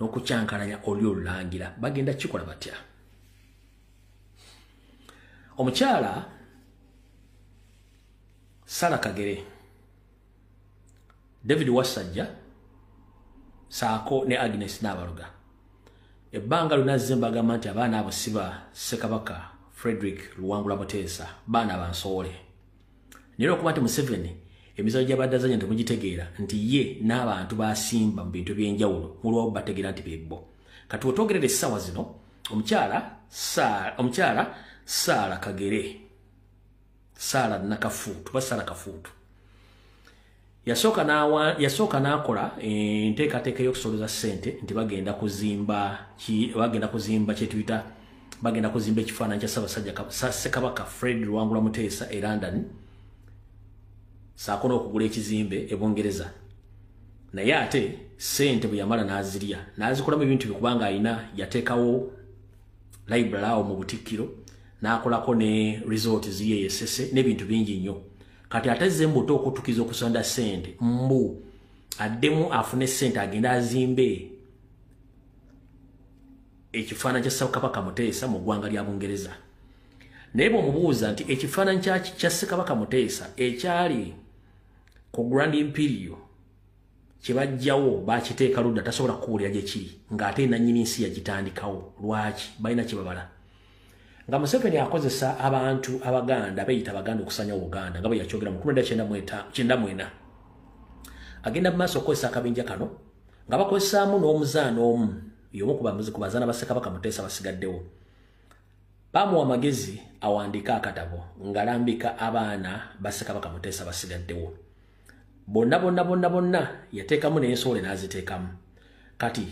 n'okukyankalanya oli olulangira. Bagenda kikola batya? Omukyala Sarah Kagere, David Wasajja saako ne Agnes Nabaloga, ebbanga lunazze mbagamba nti abaana abo siba Ssekabaka Frederick Luwangula Muteesa, baana bansowole. Naye okuba nti Museveni emizannyo gy'abadde azannya temugitegeera nti ye n'abantu basimba mu bintu eby'enjawulo mulwawo bategeera nti bebbo. Kati wetwogerera essaawa zino, omukyala Sarah Kagere, Sarah Nakafuutu ba Sarah Kafuutu yasooka n'akola enteekateeka ey'okusoloza ssente nti bagenda kuzimba kyetuyita bagenda kuzimba ekifaananyi kya Ssaabasajja Ssekabaka Fred Luwangula Muteesa e London, saako n'okugula ekizimbe e Bungereza. Naye ate ssente bwe yamala n'azirya n'azikolamu ebintu bye, kubanga alina yateekawo library awo mu Butikkiro, n'akolako ne resort ziri eyo Essese n'ebintu bingi nnyo. Kati ate azze mbuto okutukiza okusonda ssente, mbu addemu afune ssente agende azimbe ekifaananyi kya Ssekabaka Muteesa mu ggwanga lya Bungereza. Naye bw'omubuuza nti ekifaananyi kya Ssekabaka Muteesa ekyali ku Grand Imperial kye baggyawo bakiteeka ludda, tasobola kukubuulira gye kiri, ng'ate nannyini nsi yagitandikawo. Lwaki? Balina kye babala. Nga Museveni akozesa abantu Abaganda beyita Abaganda okusanyawo Buganda nga bwe yakyogera mu 1994, agenda mu maaso okukozesa akabinja kano nga bakozesaamu n'omuzaana omu, y'omu ku bazaana ba Ssekabaka Muteesa basigaddewo. Bamuwa amagezi awandiike akatabo ng'alambika abaana ba Ssekabaka Muteesa basigaddewo bonna bonna bonna bonna, yateekamu n'ensowole n'aziteekamu. Kati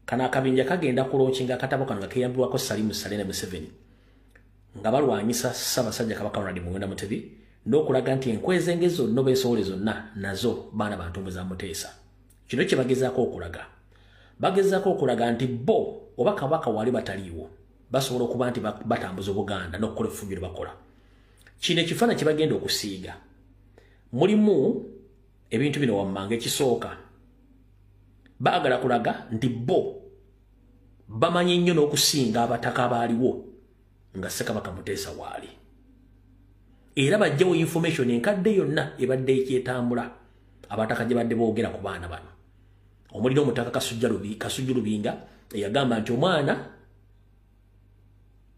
kano akabinja kagenda kulonkinga akatabo kano nga keeyambibwako Salim Saleh ne Museveni nga balwanyisa Ssaabasajja Kabaka Ronald Muwenda Mutebi n'okulaga nti enkwezenge zonna oba ensowole zonna nazo baana bantumbwe za Muteesa. Kino kye bagezaako okulaga, bagezaako okulaga nti bo oba Kabaka wali bataliiwo basobola okuba nti batambuza Obuganda n'okukola effujjo lye bakola. Kino ekifaananyi kye bagenda okusiiga mulimu ebintu bino wammanga. Ekisooka, baagala kulaga nti bo bamanyi nnyo n'okusinga abataka abaaliwo nga Ssekabaka Muteesa waali, era bajjawo information enkadde yonna ebadde ekyetambula abataka gye badde boogera ku baana bano, omuli n'omutaka Kasujju Lubinga eyagamba nti omwana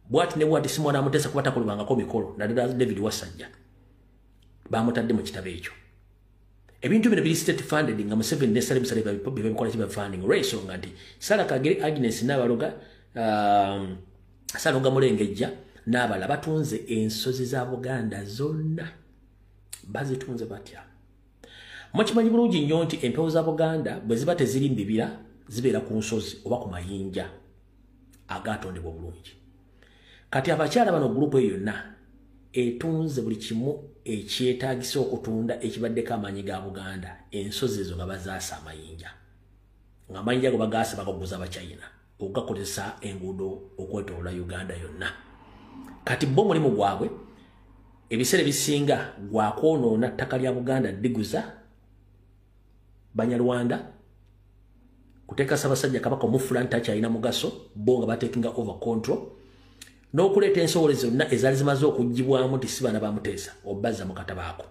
bwati ne bwati si mwana Muteesa kuba takolebwangako mikolo, naddala David Wasajja bamutadde mu kitabo ekyo. Ebintu bino biri state funded nga Museveni ne Salim Saleh babikola kiba funding, olw'ensonga nti Sarah Kagere, Agnes Nabaloga, Salonga Mulengejja n'abalala batunze ensozi za Buganda zonna. Bazitunze batya? Mukimanyi bulungi nnyo nti empewo za Buganda bwe ziba teziri mu bibira zibeera ku nsozi oba ku mayinja agatondebwa obulungi. Kati abakyala bano gurupu eyo yonna etunze buli kimu ekyetaagisa okutunda ekibaddeko amaanyi ga Buganda, ensozi ezo nga bazaasa amayinja, ng'amayinja ago bagaasa bagaguza Abachina okugakozesa enguudo okwetooloola Uganda yonna. Kati bo omulimu gwabwe ebiseera ebisinga gwakwonoona ttaka lya Buganda, ddiguza Banyarwanda, kuteeka Ssaabasajja Kabaka omufula nti takyalina mugaso, bo nga batekinga over control, n'okuleeta ensowole zonna ezaali zimaze okuggyibwamu nti si baana ba Muteesa obazza mu katabo ako.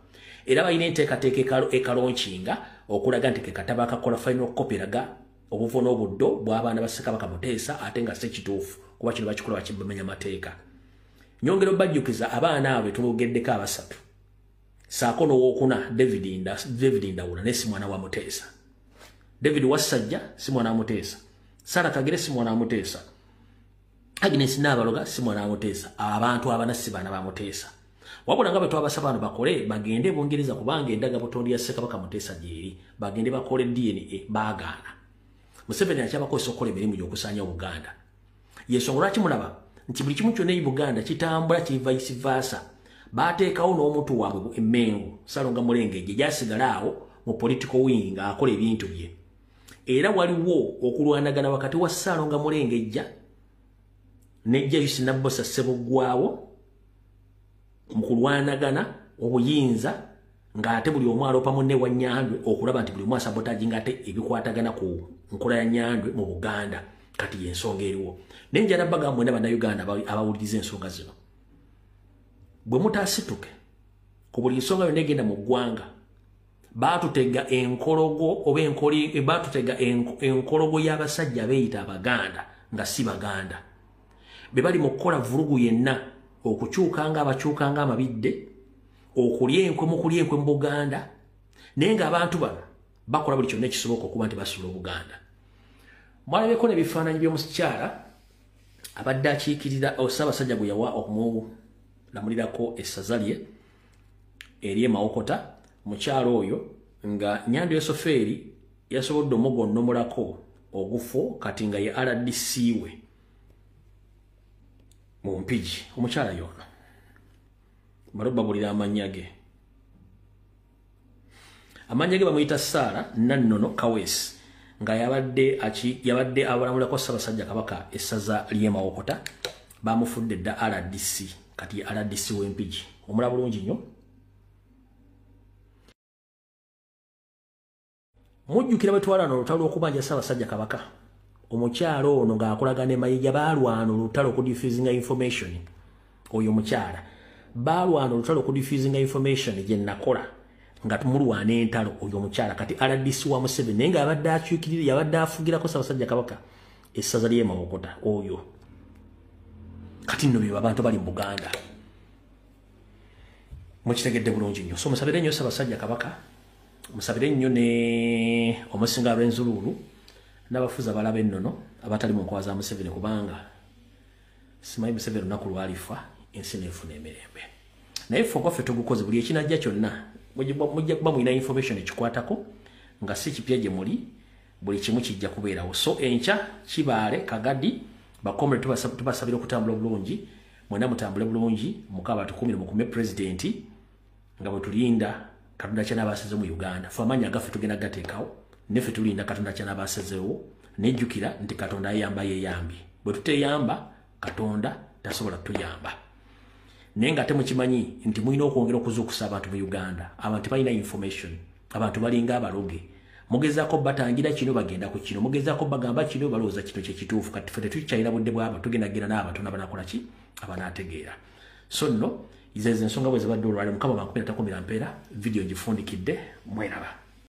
Era balina enteekateeka ekalonkinga okulaga nti ke katabo akakola final copy eraga obuvo n'obuddo bw'abaana ba Ssekabaka Muteesa, ate nga si kituufu kuba kino bakikola bakibamenya mateeka. Nyongera obajjukiza abaana abo betwogeddeko abasatu, saako n'owookuna David Ndawula, naye si mwana wa Muteesa. David Wasajja si mwana wa Muteesa, Sarah Kagere si mwana wa Muteesa, Agnes Nabaloga si mwana wa Muteesa. Abantu abana si baana ba Muteesa. Wabula nga bwe twabasaba bano bakole bagende Bungereza, kubanga endagabutonde ya Ssekabaka Muteesa gyeri, bagende bakole DNA, baagaana. Museveni akyabakozesa okukola emirimu gy'okusaanya Buganda. Yensonga lwaki mulaba nti buli kimu kyonna e Buganda kitambula kiri vice versa. Bateekawo n'omuntu waabwe Emmengo Salonga Mulengejje gyasigala awo mu political wing ng'akola ebintu bye. Era waliwo okulwanagana wakati wa Salonga Mulengejja ne Joyce Nabbosa Ssebuggwawo mu kulwanagana obuyinza, ng'ate buli omu aloopa munne wa Nyandwe okulaba nti buli omu asabotaginga ate ebikwatagana ku nkola ya Nyandwe mu Buganda. Kati y'ensonga eriwo. Naye njala bagamba mwena Bannayuganda abawuliriza ensonga zino, Bwe mutaasituke ku buli nsonga yonna egenda mu ggwanga, baatutega enkologo oba enkoli, baatutega enkologo y'abasajja abeeyita Abaganda nga si Baganda. Be bali mu kukola vulugu yenna, okukyuka nga abakyuka nga amabidde, okulya enkwe mu kulya enkwe mu Buganda, naye ng'abantu bano bakola buli kyonna ekisoboka okuba nti basuula Obuganda. Mwalabeko n'ebifaananyi by'omukyala abadde akiikirira Ssaabasajja gwe yawa okumulamulirako essaza lye ery'e Mawokota. Mukyala oyo nga Nyando Yosofeeri yasobodde omugonnomolako ogufo, kati nga ye RDC we mu Mpigi. Omukyala yono balo babulira amannya ge. Amannya ge bamuyita Saara Nannono Kaweesi, nga yabadde abalamulako Ssaabasajja Kabaka essaza ly'e Mawokota. Bamufudde dda RDC, kati ye RDC w'Empigi. Omulaba bulungi nnyo. Mujjukira bwe twalwana olutalo lw'okubanja Ssaabasajja Kabaka, omukyala ono ng'akolagana ne Mayija, baalwana olutalo okudiffusinga information. Oyo omukyala baalwana olutalo okudiffusinga information gye nakola nga tumulwana entalo. Oyo omukyala kati RDC wa Museveni, naye ng'abadde akyukirira, yabadde afugirako Ssaabasajja Kabaka essaza ly'e Mawokota. Oyo kati nno be abantu bali mu Buganda. Mukitegedde bulungi nnyo. So musabire nnyo Ssaabasajja Kabaka, musabire nnyo ne omusinga Rwenzururu n'abafuzi abalaba ennono abatali mu nkwawa za Museveni, kubanga simanyi Museveni lunaku lwalifa ensi n'efuna emirembe. Naye ffe ogwaffe tugukoze, buli ekinajja kyonna mujja kuba mulina information ekikwatako nga si kipya gye muli, buli kimu kijja kubeerawo. So enkya Kibaale Kagadi bakomere, tubasabira okutambula obulungi, mwena mutambule bulungi, Mukama atukuumire, mukume pulezidenti nga bwe tulinda Katonda ky'anaabaseze mu Uganda. Ffe amaanyi agaffe tugenda gateekawo, neffe tulinda Katonda ky'anaabasezeewo. Nejjukira nti Katonda ayamba yeeyambye, bwe tuteeyamba Katonda tasobola kutuyamba. Naye nga temukimanyi nti mulina okwongera okuzuukusa abantu mu Uganda. Abantu balina information, abantu balinga abaloge. Mugezaako batangira kino, bagenda ku kino, mugezaako bagamba kino, balowooza kino kye kituufu. Kati ffe tetukyalina budde bw'abantu, tugenda genda n'abantu n'abanakola ki, abanaategeera. So nno zezo ensonga bwe zibadde olwaleero. Mukama bankumira takumira mpeera, vidiyo ngifundikidde, mweraba.